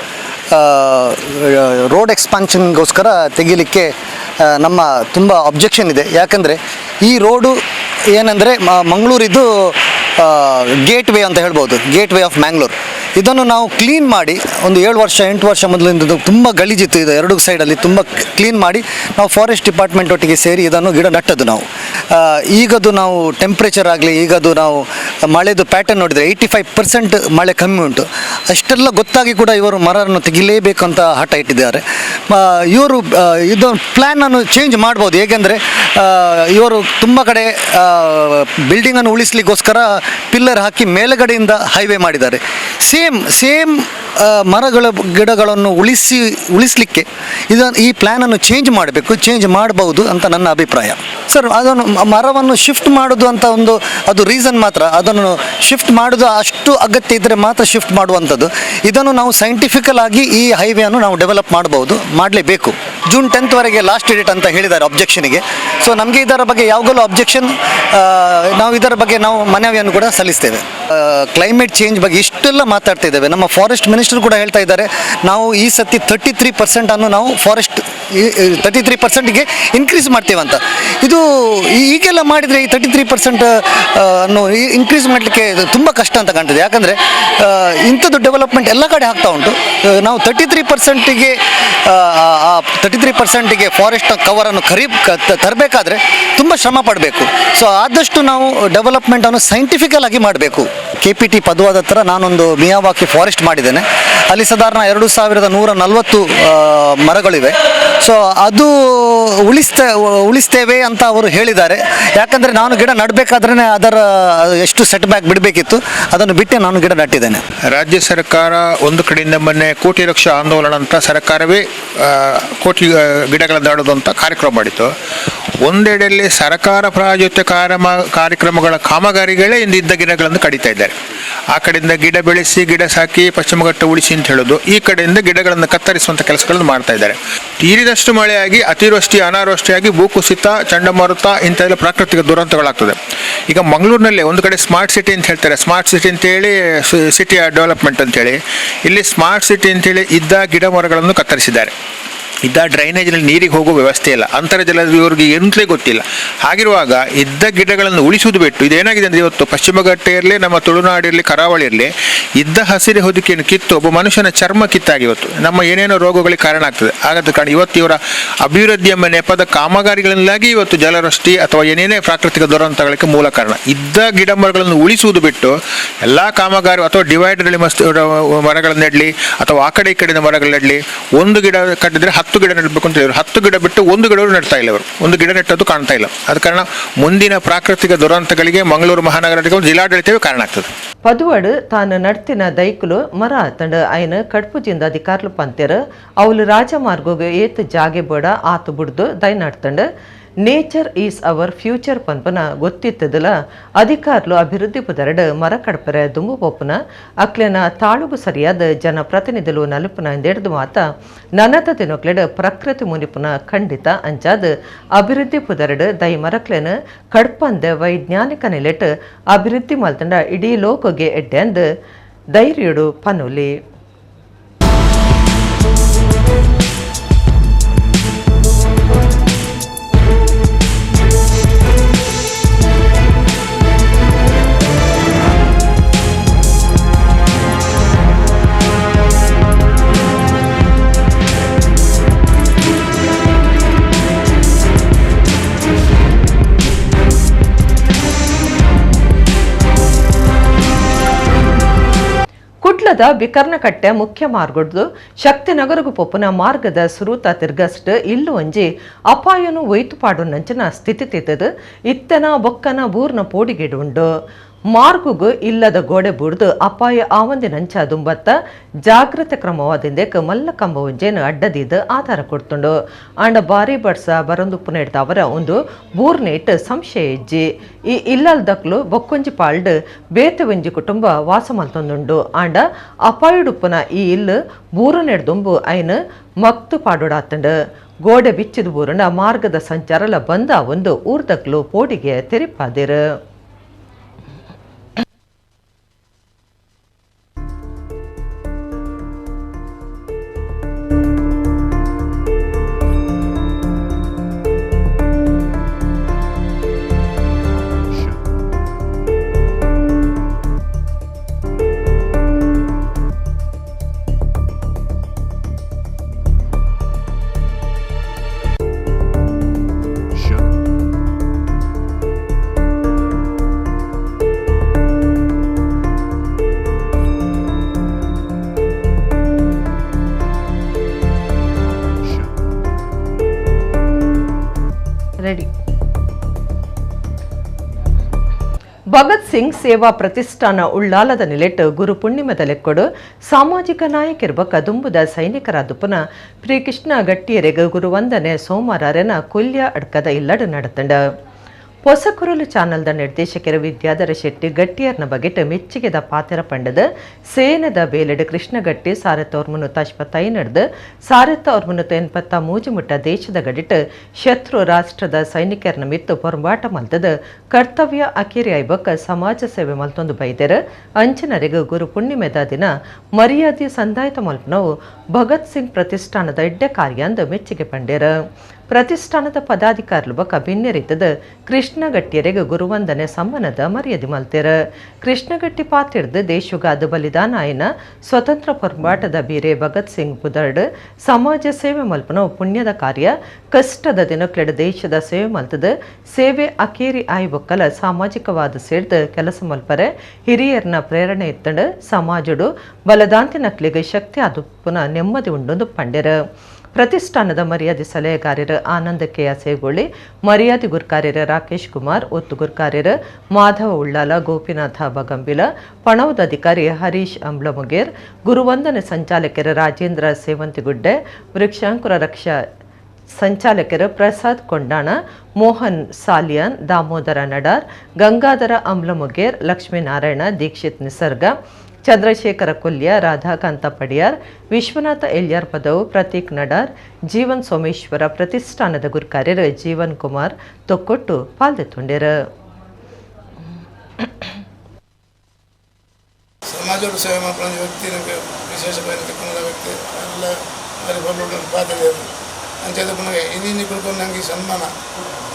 ರೋಡ್ ಎಕ್ಸ್ಪಾನ್ಷನ್ಗೋಸ್ಕರ ತೆಗೀಲಿಕ್ಕೆ ನಮ್ಮ ತುಂಬ ಅಬ್ಜೆಕ್ಷನ್ ಇದೆ. ಯಾಕಂದರೆ ಈ ರೋಡು ಏನಂದರೆ ಮಂಗಳೂರಿದು ಗೇಟ್ ವೇ ಅಂತ ಹೇಳ್ಬೋದು, gate way of Mangalore. ಇದನ್ನು ನಾವು ಕ್ಲೀನ್ ಮಾಡಿ ಒಂದು 7 ವರ್ಷ 8 ವರ್ಷ ಮೊದಲಿಂದ ತುಂಬ ಗಲೀಜಿತ್ತು ಇದು, ಎರಡು ಸೈಡಲ್ಲಿ ತುಂಬ ಕ್ಲೀನ್ ಮಾಡಿ ನಾವು ಫಾರೆಸ್ಟ್ ಡಿಪಾರ್ಟ್ಮೆಂಟ್ ಒಟ್ಟಿಗೆ ಸೇರಿ ಇದನ್ನು ಗಿಡ ನಟ್ಟದ್ದು ನಾವು. ಈಗದು ನಾವು ಟೆಂಪ್ರೇಚರ್ ಆಗಲಿ, ಈಗದು ನಾವು ಮಳೆದು ಪ್ಯಾಟರ್ನ್ ನೋಡಿದರೆ 85% ಮಳೆ ಕಮ್ಮಿ ಉಂಟು. ಅಷ್ಟೆಲ್ಲ ಗೊತ್ತಾಗಿ ಕೂಡ ಇವರು ಮರವನ್ನು ತೆಗಿಲೇಬೇಕು ಅಂತ ಹಠ ಇಟ್ಟಿದ್ದಾರೆ. ಇವರು ಇದು ಪ್ಲ್ಯಾನನ್ನು ಚೇಂಜ್ ಮಾಡ್ಬೋದು. ಹೇಗೆಂದರೆ ಇವರು ತುಂಬ ಕಡೆ ಬಿಲ್ಡಿಂಗನ್ನು ಉಳಿಸ್ಲಿಕ್ಕೋಸ್ಕರ ಪಿಲ್ಲರ್ ಹಾಕಿ ಮೇಲುಗಡೆಯಿಂದ ಹೈವೇ ಮಾಡಿದ್ದಾರೆ. ಸೇಮ್ ಸೇಮ್ ಮರಗಳ ಗಿಡಗಳನ್ನು ಉಳಿಸಲಿಕ್ಕೆ ಇದನ್ನು ಈ ಪ್ಲ್ಯಾನನ್ನು ಚೇಂಜ್ ಮಾಡಬೇಕು, ಚೇಂಜ್ ಮಾಡಬಹುದು ಅಂತ ನನ್ನ ಅಭಿಪ್ರಾಯ ಸರ್. ಅದನ್ನು ಮರವನ್ನು ಶಿಫ್ಟ್ ಮಾಡೋದು ಅಂತ ಒಂದು ಅದು ರೀಸನ್ ಮಾತ್ರ. ಅದನ್ನು ಶಿಫ್ಟ್ ಮಾಡೋದು ಅಷ್ಟು ಅಗತ್ಯ ಇದ್ದರೆ ಮಾತ್ರ ಶಿಫ್ಟ್ ಮಾಡುವಂಥದ್ದು. ಇದನ್ನು ನಾವು ಸೈಂಟಿಫಿಕಲ್ ಆಗಿ ಈ ಹೈವೇಯನ್ನು ನಾವು ಡೆವಲಪ್ ಮಾಡ್ಬೋದು, ಮಾಡಲೇಬೇಕು. ಜೂನ್ 10ವರೆಗೆ ಲಾಸ್ಟ್ ಡೇಟ್ ಅಂತ ಹೇಳಿದ್ದಾರೆ ಅಬ್ಜೆಕ್ಷನಿಗೆ. ಸೊ ನಮಗೆ ಇದರ ಬಗ್ಗೆ ಯಾವಾಗಲೂ ಅಬ್ಜೆಕ್ಷನ್, ನಾವು ಇದರ ಬಗ್ಗೆ ನಾವು ಮನವಿಯನ್ನು ಕೂಡ ಸಲ್ಲಿಸ್ತೇವೆ. ಕ್ಲೈಮೇಟ್ ಚೇಂಜ್ ಬಗ್ಗೆ ಇಷ್ಟೆಲ್ಲ ಮಾತಾಡ್ತಾ ಇದ್ದೇವೆ. ನಮ್ಮ ಫಾರೆಸ್ಟ್ ಮಿನಿಸ್ಟರ್ ಕೂಡ ಹೇಳ್ತಾ ಇದ್ದಾರೆ, ನಾವು ಈ ಸತಿ 33%ನ್ನು ನಾವು ಫಾರೆಸ್ಟ್ 33%ಗೆ ಇನ್ಕ್ರೀಸ್ ಮಾಡ್ತೇವೆ ಅಂತ. ಇದು ಈಗೆಲ್ಲ ಮಾಡಿದರೆ ಈ 33% ಅನ್ನು ಇನ್ಕ್ರೀಸ್ ಮಾಡಲಿಕ್ಕೆ ತುಂಬ ಕಷ್ಟ ಅಂತ ಕಾಣ್ತದೆ. ಯಾಕಂದರೆ ಇಂಥದ್ದು ಡೆವಲಪ್ಮೆಂಟ್ ಎಲ್ಲ ಕಡೆ ಆಗ್ತಾ ಉಂಟು. ನಾವು 33%ಗೆ ಫಾರೆಸ್ಟ್ ಕವರನ್ನು ತರಬೇಕಾದ್ರೆ ತುಂಬ ಶ್ರಮ ಪಡಬೇಕು. ಸೊ ಆದಷ್ಟು ನಾವು ಡೆವಲಪ್ಮೆಂಟನ್ನು ಸೈಂಟಿಫಿಕಲ್ ಆಗಿ ಮಾಡಬೇಕು. ಕೆಪಿಟಿ ಪದ್ವಾದ ಹತ್ರ ನಾನೊಂದು ಮಿಯಾವಾಕಿ ಫಾರೆಸ್ಟ್ ಮಾಡಿದ್ದೇನೆ. ಅಲ್ಲಿ ಸಾಧಾರಣ 2140 ಮರಗಳಿವೆ. ಸೊ ಅದು ಉಳಿಸ್ತೇವೆ ಅಂತ ಅವರು ಹೇಳಿದ್ದಾರೆ. ಯಾಕಂದರೆ ನಾನು ಗಿಡ ನಡಬೇಕಾದ್ರೆ ಅದರ ಎಷ್ಟು ಸೆಟ್ ಬ್ಯಾಕ್ ಬಿಡಬೇಕಿತ್ತು, ಅದನ್ನು ಬಿಟ್ಟೆ ನಾನು ಗಿಡ ನಟ್ಟಿದ್ದೇನೆ. ರಾಜ್ಯ ಸರ್ಕಾರ ಒಂದು ಕಡೆಯಿಂದ ಮೊನ್ನೆ ಕೋಟಿ ವೃಕ್ಷ ಆಂದೋಲನ ಅಂತ ಸರ್ಕಾರವೇ ಕೋಟಿ ಗಿಡಗಳನ್ನು ನೆಡೋದು ಅಂತ ಕಾರ್ಯಕ್ರಮ ಮಾಡಿತ್ತು. ಒಂದೆಡೆಯಲ್ಲಿ ಸರ್ಕಾರ ಪ್ರಾಯೋಜಿತ ಕಾರ್ಯಕ್ರಮಗಳ ಕಾಮಗಾರಿಗಳೇ ಇಂದಿದ್ದ ಗಿಡಗಳನ್ನು ಕಡಿತಾ ಇದ್ದಾರೆ. ಆ ಕಡೆಯಿಂದ ಗಿಡ ಬೆಳೆಸಿ, ಗಿಡ ಸಾಕಿ, ಪಶ್ಚಿಮ ಘಟ್ಟ ಉಳಿಸಿ ಅಂತ ಹೇಳೋದು, ಈ ಕಡೆಯಿಂದ ಗಿಡಗಳನ್ನು ಕತ್ತರಿಸುವಂಥ ಕೆಲಸಗಳನ್ನು ಮಾಡ್ತಾ ಇದ್ದಾರೆ. ತೀರಿದಷ್ಟು ಮಳೆಯಾಗಿ ಅತಿವೃಷ್ಟಿ, ಅನಾವೃಷ್ಟಿಯಾಗಿ ಭೂಕುಸಿತ, ಚಂಡಮಾರುತ ಇಂಥವೆಲ್ಲ ಪ್ರಾಕೃತಿಕ ದುರಂತಗಳಾಗ್ತದೆ. ಈಗ ಮಂಗಳೂರಿನಲ್ಲಿ ಒಂದು ಕಡೆ ಸ್ಮಾರ್ಟ್ ಸಿಟಿ ಅಂತ ಹೇಳ್ತಾರೆ, ಸ್ಮಾರ್ಟ್ ಸಿಟಿ ಅಂತೇಳಿ ಸಿಟಿಯ ಡೆವಲಪ್ಮೆಂಟ್ ಅಂತೇಳಿ, ಇಲ್ಲಿ ಸ್ಮಾರ್ಟ್ ಸಿಟಿ ಅಂತೇಳಿ ಇದ್ದ ಗಿಡ ಮರಗಳನ್ನು ಕತ್ತರಿಸಿದ್ದಾರೆ. ಇದ್ದ ಡ್ರೈನೇಜ್ನಲ್ಲಿ ನೀರಿಗೆ ಹೋಗುವ ವ್ಯವಸ್ಥೆ ಇಲ್ಲ, ಅಂತರ್ಜಲ ಇವರಿಗೆ ಎಂತಲೇ ಗೊತ್ತಿಲ್ಲ. ಹಾಗಿರುವಾಗ ಇದ್ದ ಗಿಡಗಳನ್ನು ಉಳಿಸುವುದು ಬಿಟ್ಟು ಇದೇನಾಗಿದೆ ಅಂದರೆ, ಇವತ್ತು ಪಶ್ಚಿಮ ಘಟ್ಟ ಇರಲಿ, ನಮ್ಮ ತುಳುನಾಡಿರಲಿ, ಕರಾವಳಿ ಇರಲಿ, ಇದ್ದ ಹಸಿರು ಹೊದಿಕೆಯನ್ನು ಕಿತ್ತು ಒಬ್ಬ ಮನುಷ್ಯನ ಚರ್ಮ ಕಿತ್ತಾಗಿ ಇವತ್ತು ನಮ್ಮ ಏನೇನೋ ರೋಗಗಳಿಗೆ ಕಾರಣ ಆಗ್ತದೆ. ಹಾಗಾದ ಕಾರಣ ಇವತ್ತು ಇವರ ಅಭಿವೃದ್ಧಿಯ ನೆಪದ ಕಾಮಗಾರಿಗಳಿಂದಾಗಿ ಇವತ್ತು ಜಲವೃಷ್ಟಿ ಅಥವಾ ಏನೇನೇ ಪ್ರಾಕೃತಿಕ ದುರಂತಗಳಿಗೆ ಮೂಲ ಕಾರಣ. ಇದ್ದ ಗಿಡ ಮರಗಳನ್ನು ಉಳಿಸುವುದು ಬಿಟ್ಟು ಎಲ್ಲ ಕಾಮಗಾರಿ ಅಥವಾ ಡಿವೈಡರ್‌ಗಳಲ್ಲಿ ಮಸ್ತ್ ಮರಗಳನ್ನು ನೆಡಲಿ ಅಥವಾ ಆ ಕಡೆ ಈ ಕಡೆಯಿಂದ ಮರಗಳು ನೆಡಲಿ, ಒಂದು ಗಿಡ ಕಟ್ಟಿದ್ರೆ 10 10 ಗಿಡ ನೆಡಬೇಕು ಅಂತ ಹೇಳಿದ್ರು. 10 ಗಿಡ ಬಿಟ್ಟು ಒಂದು ಗಿಡ ನೆಡ್ತಾ ಇಲ್ಲ ಅವರು, ಒಂದು ಗಿಡ ನೆಟ್ಟದ್ದು ಕಾಣ್ತಾ ಇಲ್ಲ. ಆದ ಕಾರಣ ಮುಂದಿನ ಪ್ರಾಕೃತಿಕ ದುರಂತಗಳಿಗೆ ಮಂಗಳೂರು ಮಹಾನಗರ ಜಿಲ್ಲಾಡಳಿತವೇ ಕಾರಣ ಆಗ್ತದೆ. ಪದುವಡು ತಾನು ನಡ್ತಿನ ದೈಕುಲು ಮರ ತಂಡ ಐನ ಕಡ್ಪುಜಿಂದ ಅಧಿಕಾರ್ಲು ಪಂತೆರ್ ಅವಲು ರಾಜಮಾರ್ಗೋಗೆ ಏತ್ ಜಾಗೆ ಬೋಡ ಆತು ಬುಡ್ದು ದೈ ನಡ್ತಂಡು ನೇಚರ್ is our future ಪನ್ಪನ ಗೊತ್ತಿತ್ತದಲ ಅಧಿಕಾರ್ಲು ಅಭಿವೃದ್ಧಿ ಪುದರಡು ಮರ ಕಡ್ಪರೆ ದುಂಬು ಪೋಪುನ ಅಕ್ಲೆನ ತಾಳುಗು ಸರಿಯಾದ ಜನಪ್ರತಿನಿಧಿಲು ನಲುಪುನ ಎಂದೆಡ್ದು ಮಾತ ನನತ ದಿನಕ್ಲೆಡ್ ಪ್ರಕೃತಿ ಮುನಿಪುನ ಖಂಡಿತ ಅಂಚಾದ ಅಭಿವೃದ್ಧಿ ಪುದರಡು ದೈ ಮರಕ್ಲೆನ ಕಡ್ಪಂದ ವೈಜ್ಞಾನಿಕ ನೆಲೆಟ್ ಅಭಿವೃದ್ಧಿ ಮಲ್ತಂಡ ಇಡೀ ಲೋಕಗೆ ಎಡ್ಡೆಂದು ಧೈರ್ಯಡು ಪನುಲಿ. ಕುಡ್ಲದ ಬಿಕರ್ನಕಟ್ಟೆ ಮುಖ್ಯ ಮಾರ್ಗಡ್ದು ಶಕ್ತಿನಗರಗು ಪೊಪ್ಪುನ ಮಾರ್ಗದ ಸುರೂತ ತಿರ್ಗಸ್ಟ್ ಇಲ್ಲು ಒಂಜಿ ಅಪಾಯನು ಒಯ್ತು ಪಾಡುನಂಚಿನ ಸ್ಥಿತಿ ತಿತ್ತದು ಇತ್ತನ ಬೊಕ್ಕನ ಬೂರ್ನ ಪೋಡಿಗೆಡುಂಡು. ಮಾರ್ಗುಗು ಇಲ್ಲದ ಗೋಡೆ ಬೂಡ್ದು ಅಪಾಯ ಆವಂದಿನಂಚ ದುಂಬತ್ತ ಜಾಗ್ರತೆ ಕ್ರಮವಾದಿಂದೇಕ ಮಲ್ಲ ಕಂಬ ಒಂಜೇನು ಅಡ್ಡದಿದ್ದು ಆಧಾರ ಕೊಡ್ತುಂಡು. ಆಂಡ ಬಾರಿ ಬಡ್ಸ ಬರಂದುಪ್ಪು ಅವರ ಒಂದು ಬೂರ್ನೇಟ್ ಸಂಶಯ ಇಜ್ಜಿ. ಈ ಇಲ್ಲಲ್ದಕ್ಲು ಬೊಕ್ಕೊಂಜಿ ಪಾಲ್ಡ್ ಬೇತೆ ಒಂಜಿ ಕುಟುಂಬ ವಾಸ ಮಲ್ತೊಂದುಂಡು. ಆಂಡ ಅಪಾಯುಡುಪ್ಪುನ ಈ ಇಲ್ಲು ಬೂರುನೆಡ್ದುಂಬು ಐನು ಮಕ್ತು ಪಾಡೋಡಾತಂಡು. ಗೋಡೆ ಬಿಚ್ಚಿದ ಬೂರುನ ಮಾರ್ಗದ ಸಂಚಾರಲ ಬಂದ ಒಂದು ಊರ್ದಕ್ಲು ಪೋಡಿಗೆ ತೆರಿಪಾದಿರು. ಭಗತ್ ಸಿಂಗ್ ಸೇವಾ ಪ್ರತಿಷ್ಠಾನ ಉಳ್ಳಾಲದ ನಿಲೆಟ್ ಗುರು ಪುಣ್ಯಮದ ಲೆಕ್ಕೊಡು ಸಾಮಾಜಿಕ ನಾಯಕಿರ್ಬಕ ದುಂಬುದ ಸೈನಿಕರಾದುಪುನ ಶ್ರೀಕೃಷ್ಣ ಗಟ್ಟಿಯರೆಗ್ ಗುರುವಂದನೆ ಸೋಮವಾರನ ಕೊಲ್ಯ ಅಡ್ಕದ ಇಲ್ಲಡು ನಡತಂಡ. ಹೊಸಕುರಲು ಚಾನಲ್ದ ನಿರ್ದೇಶಕರು ವಿದ್ಯಾಧರ ಶೆಟ್ಟಿ ಗಟ್ಟಿಯರ್ನ ಬಗೆಟ್ ಮೆಚ್ಚಿಗೆದ ಪಾತೆರ ಪಂಡದ ಸೇನದ ಬೇಲೆಡ್ ಕೃಷ್ಣಗಟ್ಟಿ 1355 1383 ಮುಟ್ಟ ದೇಶದ ಗಡಿಟ್ ಶತ್ರು ರಾಷ್ಟ್ರದ ಸೈನಿಕರನ ಮಿತ್ತು ಪೊರಂಬಾಟ ಮಲ್ತದ ಕರ್ತವ್ಯ ಅಕೇರಿ ಐಬಕ್ಕ ಸಮಾಜ ಸೇವೆ ಮಲ್ತೊಂದು ಬೈದೆರ್. ಅಂಚಿನರೆಗ್ ಗುರು ಪುಣ್ಣಿಮೆದ ದಿನ ಮರ್ಯಾದೆ ಸಂದಾಯತ ಮಲ್ಪನವು ಭಗತ್ ಸಿಂಗ್ ಪ್ರತಿಷ್ಠಾನದ ಎಡ್ಡೆ ಕಾರ್ಯ ಅಂದು ಮೆಚ್ಚಿಗೆ ಪಂಡೇರ್. ಪ್ರತಿಷ್ಠಾನದ ಪದಾಧಿಕಾರಿಲು ಬೊಕ್ಕ ಬಿನ್ನೆರಿತದ ಕೃಷ್ಣಗಟ್ಟಿಯರೆಗ್ ಗುರುವಂದನೆ ಸಮ್ಮಾನದ ಮರ್ಯಾದೆ ಮಲ್ತೆರ್. ಕೃಷ್ಣಗಟ್ಟಿ ಪಾತಿರ್ದು ದೇಶಗಾದ ಬಲಿದಾನ ಆಯಿನ ಸ್ವತಂತ್ರ ಪೊರ್ಂಬಾಟದ ಬೀರೆ ಭಗತ್ ಸಿಂಗ್ ಪುದರ್ಡ್ ಸಮಾಜ ಸೇವೆ ಮಲ್ಪನ ಪುಣ್ಯದ ಕಾರ್ಯ ಕಷ್ಟದ ದಿನಕ್ಲೆಡ್ ದೇಶದ ಸೇವೆ ಮಲ್ತದ ಸೇವೆ ಅಕೇರಿ ಆಯಿ ಬೊಕ್ಕಲ ಸಾಮಾಜಿಕವಾದ ಸೇರ್ದು ಕೆಲಸ ಮಲ್ಪರೆ ಹಿರಿಯರ್ನ ಪ್ರೇರಣೆ ಇತ್ತಂಡು ಸಮಾಜಡು ಬಲದಾಂತಿನಕ್ಲಿಗೆ ಶಕ್ತಿ ಆದುಪ್ಪುನ ನೆಮ್ಮದಿ ಉಂಡೊಂದು ಪಂಡೆರ್. ಪ್ರತಿಷ್ಠಾನದ ಮರ್ಯಾದೆ ಸಲಹೆಗಾರರು ಆನಂದ ಕೆ ಸೇಗೊಳ್ಳಿ, ಮರ್ಯಾದೆ ಗುರ್ಕಾರ್ಯರು ರಾಕೇಶ್ ಕುಮಾರ್, ಒತ್ತು ಗುರ್ಕಾರ್ಯರು ಮಾಧವ ಉಳ್ಳಾಲ, ಗೋಪಿನಾಥ ಬಗಂಬಿಲ, ಪಣವದ ಅಧಿಕಾರಿ ಹರೀಶ್ ಅಂಬ್ಲಮುಗೇರ್, ಗುರುವಂದನೆ ಸಂಚಾಲಕರು ರಾಜೇಂದ್ರ ಸೇವಂತಿಗುಡ್ಡೆ, ವೃಕ್ಷಾಂಕುರ ರಕ್ಷಾ ಸಂಚಾಲಕರು ಪ್ರಸಾದ್ ಕೊಂಡಾಣ, ಮೋಹನ್ ಸಾಲಿಯಾನ್, ದಾಮೋದರ ನಡಾರ್, ಗಂಗಾಧರ ಅಂಬ್ಲಮುಗೇರ್, ಲಕ್ಷ್ಮೀನಾರಾಯಣ, ದೀಕ್ಷಿತ್ ನಿಸರ್ಗ, ಚಂದ್ರಶೇಖರ ಕೊಲ್ಯ, ರಾಧಾಕಾಂತ ಪಡಿಯಾರ್, ವಿಶ್ವನಾಥ ಎಲ್ಯಾರ್ ಪದವು, ಪ್ರತೀಕ್ ನಡಾರ್, ಜೀವನ್ ಸೋಮೇಶ್ವರ ಪ್ರತಿಷ್ಠಾನದ ಗುರುಕಾರ್ಯರು ಜೀವನ್ ಕುಮಾರ್ ತೊಕ್ಕೊಟ್ಟು ಪಾಲ್ದೆತ್ತೊಂಡೆರು. ಸಮಾಜ ಸೇವೆ ಮಾಡ್ಕೊಳ್ಳೋ ವ್ಯಕ್ತಿ ನಮಗೆ ವಿಶೇಷ ವ್ಯಕ್ತಿ ಎಲ್ಲ ಅಂಚೆ ಪುನಃ ಇನ್ನಿನ್ನಿ ಕುಳ್ಕೊಂಡು ನನಗೆ ಸನ್ಮಾನ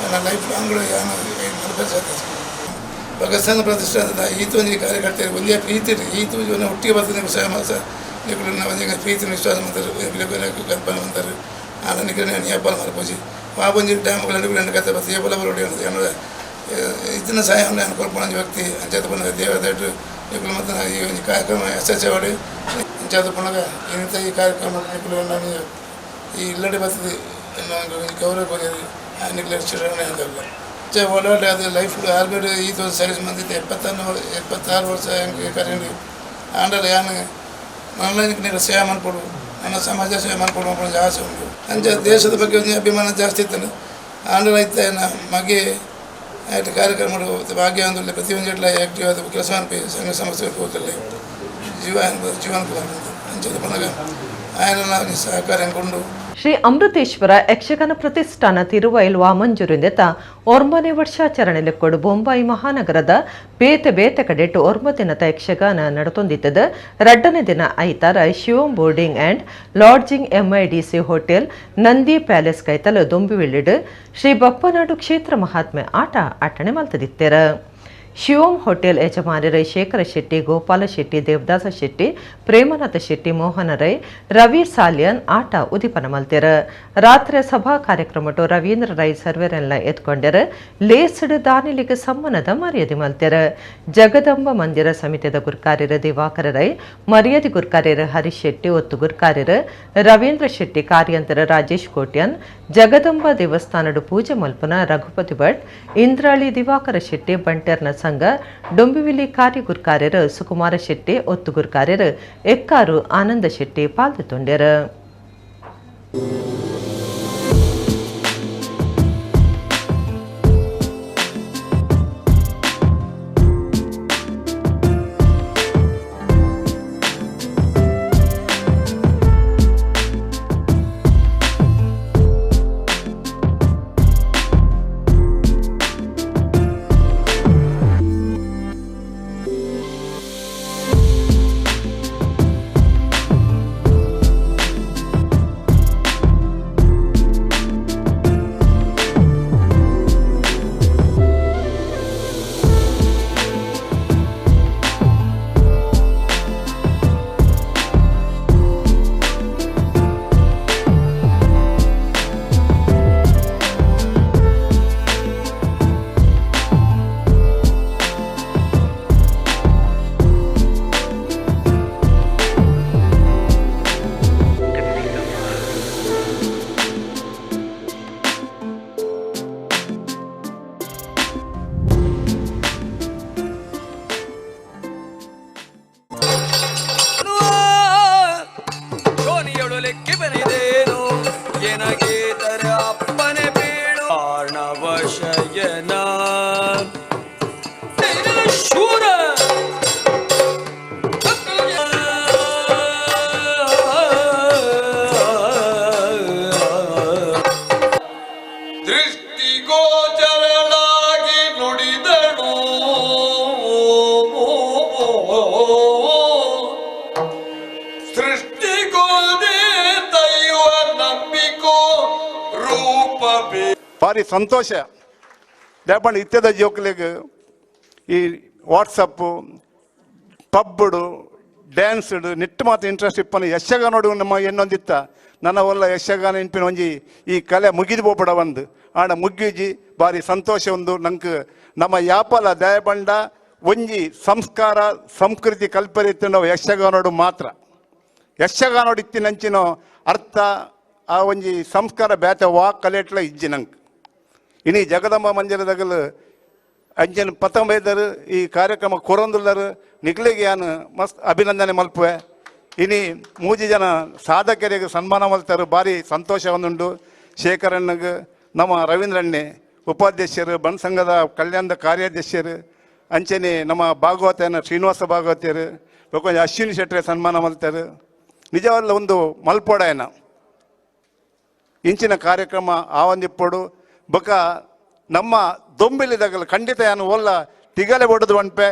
ನನ್ನ ಲೈಫ್ ಲಾಂಗ್ ಭಗತ್ ಸಿಂಗ್ ಪ್ರತಿಷ್ಠಾನದ ಈತ ಒಂಜಿ ಕಾರ್ಯಕರ್ತರು ಒಂದೇ ಪ್ರೀತಿ ಈತ ಒಂಜಿ ಒಟ್ಟಿಗೆ ಬರ್ತದೆ ಸೇವೆ ನಿಕುಲು ಒಂಜಿ ಪ್ರೀತಿ ವಿಶ್ವಾಸ ಮಾಡ್ತಾರೆ ಕಲ್ಪನೆ ಮಾಡ್ತಾರೆ ಆಡ ನಿಕುಲು ಏಪಲ ಮಲ್ಪೊಜಿ ವಾ ಒಂಜಿ ಟೈಮ್ ನಿಕುಲು ಕತೆ ಬರ್ತದೆ ಏಪಲ ಬರೋಡಿ ಇದನ್ನ ಸಹಾಯ ಕೊರ್ಪುನ ವ್ಯಕ್ತಿ ಅಂಚೆ ಪುನಃ ದೇವದೇಟು ನಿಕುಲು ಮತ್ತು ಈ ಒಂಜಿ ಕಾರ್ಯಕ್ರಮ ಯಶಸ್ವಿ ಅಂಚಾದ ಪುನಃ ಇಂಥ ಈ ಕಾರ್ಯಕ್ರಮ ನಿಕುಲು ಈ ಇಲ್ಲಡೆ ಬರ್ತದೆ ಗೌರವ ಕೊರಿಯರು ನಿಕ್ಲೆ ಚಿರಣ ಅಂದಲ್ಲ ಓಡಾಟ ಅದು ಲೈಫ್ ಆರ್ಮಿಡ್ ಈ ಸರ್ವಿಸ್ ಮಂದಿತ್ತು 76 ವರ್ಷ ಕರೆಂಡು ಆಂಡಲ ಯಾನು ನನ್ನ ಸೇವೆ ಮಾಡಿಕೊಡು ನನ್ನ ಸಮಾಜ ಸೇವೆ ಮಾಡಿಕೊಡು ಅನ್ನೋ ಆಸೆ ಉಂಟು. ಅಂಚೆ ದೇಶದ ಬಗ್ಗೆ ಒಂದು ಅಭಿಮಾನ ಜಾಸ್ತಿ ಇತ್ತು. ಆಂಡಲ ಇತ್ತ ಮಗೆ ಆಯ್ತು ಕಾರ್ಯಕ್ರಮ ಭಾಗ್ಯ ಒಂದು ಪ್ರತಿಯೊಂದು ಇಟ್ಲ ಆ್ಯಕ್ಟಿವ್ ಆದ ಕೆಲಸ ಅನ್ಪಿ ಸಂಘ ಸಂಸ್ಥೆ ಹೋಗಲ್ಲ ಜೀವ ಜೀವನ ಅಂಚೆ ಪನಗ ఆయన ಸಹಕಾರ ಕೊಂಡು. ಶ್ರೀ ಅಮೃತೇಶ್ವರ ಯಕ್ಷಗಾನ ಪ್ರತಿಷ್ಠಾನ ತಿರುವೈಲ್ ವಾಮಂಜೂರಿಂದೆತ 9ನೇ ವರ್ಷಾಚರಣೆ ಲೆಕ್ಕೊಡು ಬೊಂಬಾಯಿ ಮಹಾನಗರದ ಬೇತೆ ಬೇತೆ ಕಡೆಟು 9 ದಿನದ ಯಕ್ಷಗಾನ ನಡತೊಂದಿತ್ತದ. 2ನೇ ದಿನ ಐತಾರ Shivam boarding and lodging MIDC hotel Nandi palace ಕೈತಲ ದೊಂಬಿವಿಳ್ಳಿಡು Shri Bappanadu ಕ್ಷೇತ್ರ ಮಹಾತ್ಮೆ ಆಟ ಆಟಣೆ ಮಲ್ತದಿತ್ತೆರ. ಶಿವಂ ಹೋಟೆಲ್ ಯಜಮಾನರು ಶೇಖರ ಶೆಟ್ಟಿ, ಗೋಪಾಲ ಶೆಟ್ಟಿ, ದೇವದಾಸ ಶೆಟ್ಟಿ, ಪ್ರೇಮನಾಥ ಶೆಟ್ಟಿ, ಮೋಹನ ರೈ, ರವಿ ಸಾಲಿಯನ್ ಆಟ ಉದಿಪನ ಮಲ್ತೆರ. ರಾತ್ರಿ ಸಭಾ ಕಾರ್ಯಕ್ರಮಟು ರವೀಂದ್ರ ರೈ ಸರ್ವೆರೆಲ್ಲ ಎತ್ಕೊಂಡರ. ಲೇಸಡು ದಾನಿಲಿಗೆ ಸಮ್ಮನದ ಮರ್ಯಾದೆ ಮಲ್ತೆರ. ಜಗದಂಬ ಮಂದಿರ ಸಮಿತಿದ ಗುರ್ಕಾರ್ಯರು ದಿವಾಕರ ರೈ, ಮರ್ಯಾದೆ ಗುರ್ಕಾರ್ಯರು ಹರೀಶ್ ಶೆಟ್ಟಿ, ಒತ್ತು ಗುರ್ಕಾರ್ಯರು ರವೀಂದ್ರ ಶೆಟ್ಟಿ, ಕಾರ್ಯಂತರ ರಾಜೇಶ್ ಕೋಟ್ಯನ್, ಜಗದಂಬ ದೇವಸ್ಥಾನಡು ಪೂಜೆ ಮಲ್ಪನ ರಘುಪತಿ ಭಟ್, ಇಂದ್ರಾಳಿ ದಿವಾಕರ ಶೆಟ್ಟಿ, ಬಂಟರ್ನ ಸಂಘ ಡೊಂಬಿವಿಲಿ ಕಾರ್ಯಗುರ್ಕಾರ್ಯರು ಸುಕುಮಾರ ಶೆಟ್ಟಿ, ಒತ್ತುಗುರ್ಕಾರ್ಯರು ಎಕ್ಕಾರು ಆನಂದ ಶೆಟ್ಟಿ ಪಾಲ್ಗೊಂಡರು. ಭಾರಿ ಸಂತೋಷ. ದಾಪಂಡ ಇತ್ತೆದ ಜೋಕ್ಲೆಗ್ ಈ ವಾಟ್ಸಪ್ಪು ಪಬ್ಬುಡು ಡ್ಯಾನ್ಸ್ಡು ನಿಟ್ಟು ಮಾತ್ರ ಇಂಟ್ರೆಸ್ಟ್ ಇಪ್ಪನ ಯಕ್ಷಗಾನೋಡು ನಮ್ಮ ಎನ್ನೊಂದಿತ್ತ ನನ್ನ ಒಲ್ಲ ಯಕ್ಷಗಾನ ಇನ್ಪಿನ ಒಂಜಿ ಈ ಕಲೆ ಮುಗಿದು ಪೋಪಡ ಒಂದು ಆಂಡ ಮುಗ್ಗಿಜಿ ಭಾರಿ ಸಂತೋಷ ಒಂದು ನಂಗೆ ನಮ್ಮ ಯಾಪಲ ದಯಬಂಡ ಒಂಜಿ ಸಂಸ್ಕಾರ ಸಂಸ್ಕೃತಿ ಕಲ್ಪರಿತ್ತು ನಾವು ಯಕ್ಷಗಾನೋಡು ಮಾತ್ರ ಯಕ್ಷಗಾನೋಡು ಇತ್ತಿನಂಚಿನ ಅರ್ಥ ಆ ಒಂಜಿ ಸಂಸ್ಕಾರ ಬೇತೆ ವಾ ಕಲೆಟ್ಲ ಇಜ್ಜಿ ನಂಗೆ. ಇನಿ ಜಗದಂಬ ಮಂದಿರದಗಲು ಅಂಜನ್ ಪತಂಬೈದರು ಈ ಕಾರ್ಯಕ್ರಮ ಕೊರೊಂದುಲ್ಲರು ನಿಕ್ಲಿಗೆ ಯಾನು ಮಸ್ತ್ ಅಭಿನಂದನೆ ಮಲ್ಪುವೆ. ಇನಿ ಮೂಜಿ ಜನ ಸಾಧಕರಿಗೆ ಸನ್ಮಾನ ಮಲ್ತಾರೆ ಭಾರಿ ಸಂತೋಷ ಒಂದುಂಡು. ಶೇಖರಣ್ಣಗೆ ನಮ್ಮ ರವೀಂದ್ರಣ್ಣೆ ಉಪಾಧ್ಯಕ್ಷರು, ಬನ್ ಸಂಘದ ಕಲ್ಯಾಣದ ಕಾರ್ಯಾಧ್ಯಕ್ಷರು, ಅಂಚನೆ ನಮ್ಮ ಭಾಗವತನ ಶ್ರೀನಿವಾಸ ಭಾಗವತಿಯರು ಬೊಕ್ಕ ಅಶ್ವಿನಿ ಶೆಟ್ಟರೆ ಸನ್ಮಾನ ಮಲ್ತಾರೆ. ನಿಜವಲ್ಲ ಒಂದು ಮಲ್ಪೋಡಾಯನ ಇಂಚಿನ ಕಾರ್ಯಕ್ರಮ ಆವಂದಿಪ್ಪೋಡು ಬೊಕ ನಮ್ಮ ದೊಂಬಿಲಿದಾಗಲ ಖಂಡಿತ ಯಾನು ಒಲ್ಲ ತಿಗಲೆ ಬಡದು ಅನ್ಪೆ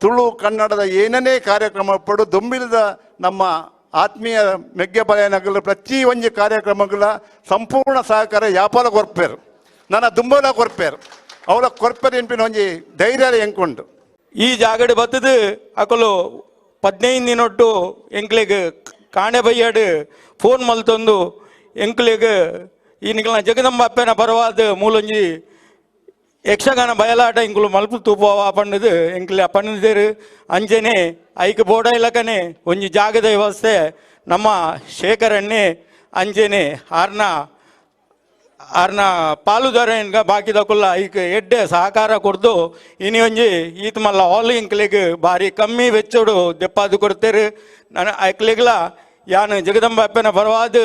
ತುಳು ಕನ್ನಡದ ಏನನೇ ಕಾರ್ಯಕ್ರಮ ಪಡು ದೊಂಬಿಲಿದ ನಮ್ಮ ಆತ್ಮೀಯ ಮೆಗ್ಗೆ ಬಲಯನಗಲು ಪ್ರತಿ ಒಂಜಿ ಕಾರ್ಯಕ್ರಮಗಳ ಸಂಪೂರ್ಣ ಸಹಕಾರ ಯಾಪಾಲ ಕೊರ್ಪೇರು ನನ್ನ ದುಂಬಲ ಕೊರ್ಪೇರು ಅವಳ ಕೊರ್ಪೇರು ಎನ್ಪಿನ ಒಂಜಿ ಧೈರ್ಯ ಎಂಕೊಂಡು ಈ ಜಾಗಡೆ ಬತ್ತದು ಅಕಲು 15 ದಿನೊಟ್ಟು ಎಂಕ್ಲೆಗ್ ಕಾಣೆ ಬಯ್ಯಾಡು ಫೋನ್ ಮಲ್ತೊಂದು ಎಂಕ್ಲೆಗ್ ಈ ನಿಕಲ್ನ ಜಗದಂಬ ಅಪ್ಪನ ಪರವಾದ ಮೂಲೊಂಜಿ ಯಕ್ಷಗಾನ ಬಯಲಾಟ ಇಂಕುಲು ಮಲ್ಪು ತೂಪವ ಪಂಡದು ಎಂಕ್ಲೆ ಪಂಡದೇರು ಅಂಜನೆ ಐಕ್ ಬೋಡ ಇಲ್ಲಕನೆ ಒಂಜಿ ಜಾಗದ ವ್ಯವಸ್ಥೆ ನಮ್ಮ ಶೇಖರಣ್ಣೆ ಅಂಚೆನೆ ಆರ್ನ ಆರ್ನ ಪಾಲುದಾರ ಬಾಕಿದಕುಲ್ಲ ಐಕ್ ಎಡ್ಡೆ ಸಹಕಾರ ಕೊರ್ದು ಇನಿ ಒಂಜಿ ಈತ್ ಮಲ್ಲ ಹಾಲ್ ಇಂಕ್ಲೆಗ್ ಬಾರಿ ಕಮ್ಮಿ ವೆಚ್ಚೊಡು ದೆಪ್ಪಾದು ಕೊಡ್ತೇರು. ನನ್ನ ಐಕ್ಲೆಗ್ಲ ಯಾನ್ ಜಗದಂಬ ಅಪ್ಪನ ಪರವಾದ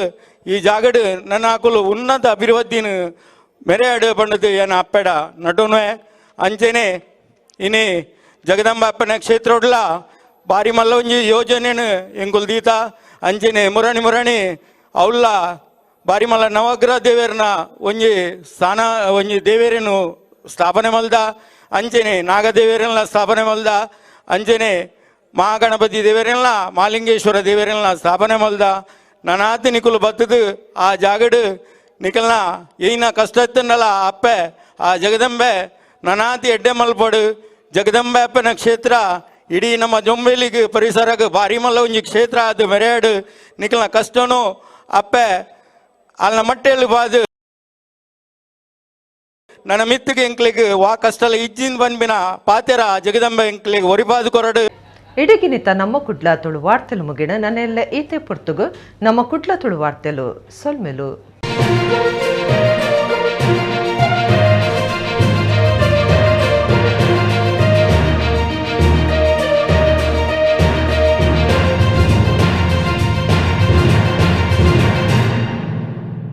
ಈ ಜಾಗಡ್ ನನ್ನ ಆಕುಲು ಉನ್ನತ ಅಭಿವೃದ್ಧಿನ ಮೆರೆಯಾಡು ಪಂಡದು ಏನ ಅಪ್ಪೆಡ ನಡುವೆ. ಅಂಚೆನೆ ಇನಿ ಜಗದಂಬ ಅಪ್ಪನ ಕ್ಷೇತ್ರೊಡ್ಲ ಬಾರಿ ಮಲ್ಲ ಒಂಜಿ ಯೋಜನೆನು ಎಂಕುಲು ದೀತ. ಅಂಚೆನೆ ಮುರಣಿ ಮುರಣಿ ಅವಲ್ಲ ಬಾರಿ ಮಲ್ಲ ನವಗ್ರಹ ದೇವೇರ್ನ ಒಂಜಿ ಸ್ಥಾನ ಒಂಜಿ ದೇವೇರನು ಸ್ಥಾಪನೆ ಮಲ್ದ. ಅಂಚೆನೆ ನಾಗದೇವೇರನ್ನ ಸ್ಥಾಪನೆ ಮಲ್ದ. ಅಂಚೆನೆ ಮಹಾಗಣಪತಿ ದೇವರೆಲ್ಲ ಮಾಲಿಂಗೇಶ್ವರ ದೇವರೆಲ್ಲ ಸ್ಥಾಪನೆ ಮಲ್ದ. ನನಾತಿ ನಿಕುಲು ಬತ್ತದು ಆ ಜಾಗಡು ನಿಕಲ್ನ ಏನ ಕಷ್ಟ ಇತ್ತಂಡಲ ಅಪ್ಪೆ ಆ ಜಗದಂಬೆ ನನಾತಿ ಎಡ್ಡೆ ಮಲ್ಪಡು. ಜಗದಂಬೆ ಅಪ್ಪನ ಕ್ಷೇತ್ರ ಇಡೀ ನಮ್ಮ ಜೊಂಬೇಲಿಗೆ ಪರಿಸರಕ್ಕೆ ಭಾರಿ ಮಲ್ಲ ಒಂಜಿ ಕ್ಷೇತ್ರ ಅದು ಮೆರೆಯಾಡು. ನಿಕಲ್ನ ಕಷ್ಟನು ಅಪ್ಪೆ ಅಲ್ಲ ಮಟ್ಟೆಯಲ್ಲಿ ಬಾದು ನನ್ನ ಮಿತ್ತಿಗೆ ಎಂಕ್ಲಿಗೆ ವಾ ಕಷ್ಟಲ ಇಜ್ಜಿಂದ ಬಂದ್ಬಿನ ಪಾತೆರ ಜಗದಂಬೆ ಎಂಕ್ಲಿಗೆ ಒರಿಬಾದು ಕೊರಡು. ಇಡಗಿನಿತ ನಮ್ಮ ಕುಡ್ಲ ತುಳು ವಾರ್ತೆಲು ಮುಗಿಣ ನನ್ನೆಲ್ಲ ಈತೆ ಪುರ್ತುಗು ನಮ್ಮ ಕುಡ್ಲ ತುಳು ವಾರ್ತೆಲು ಸೊಲ್ಮೆಲು.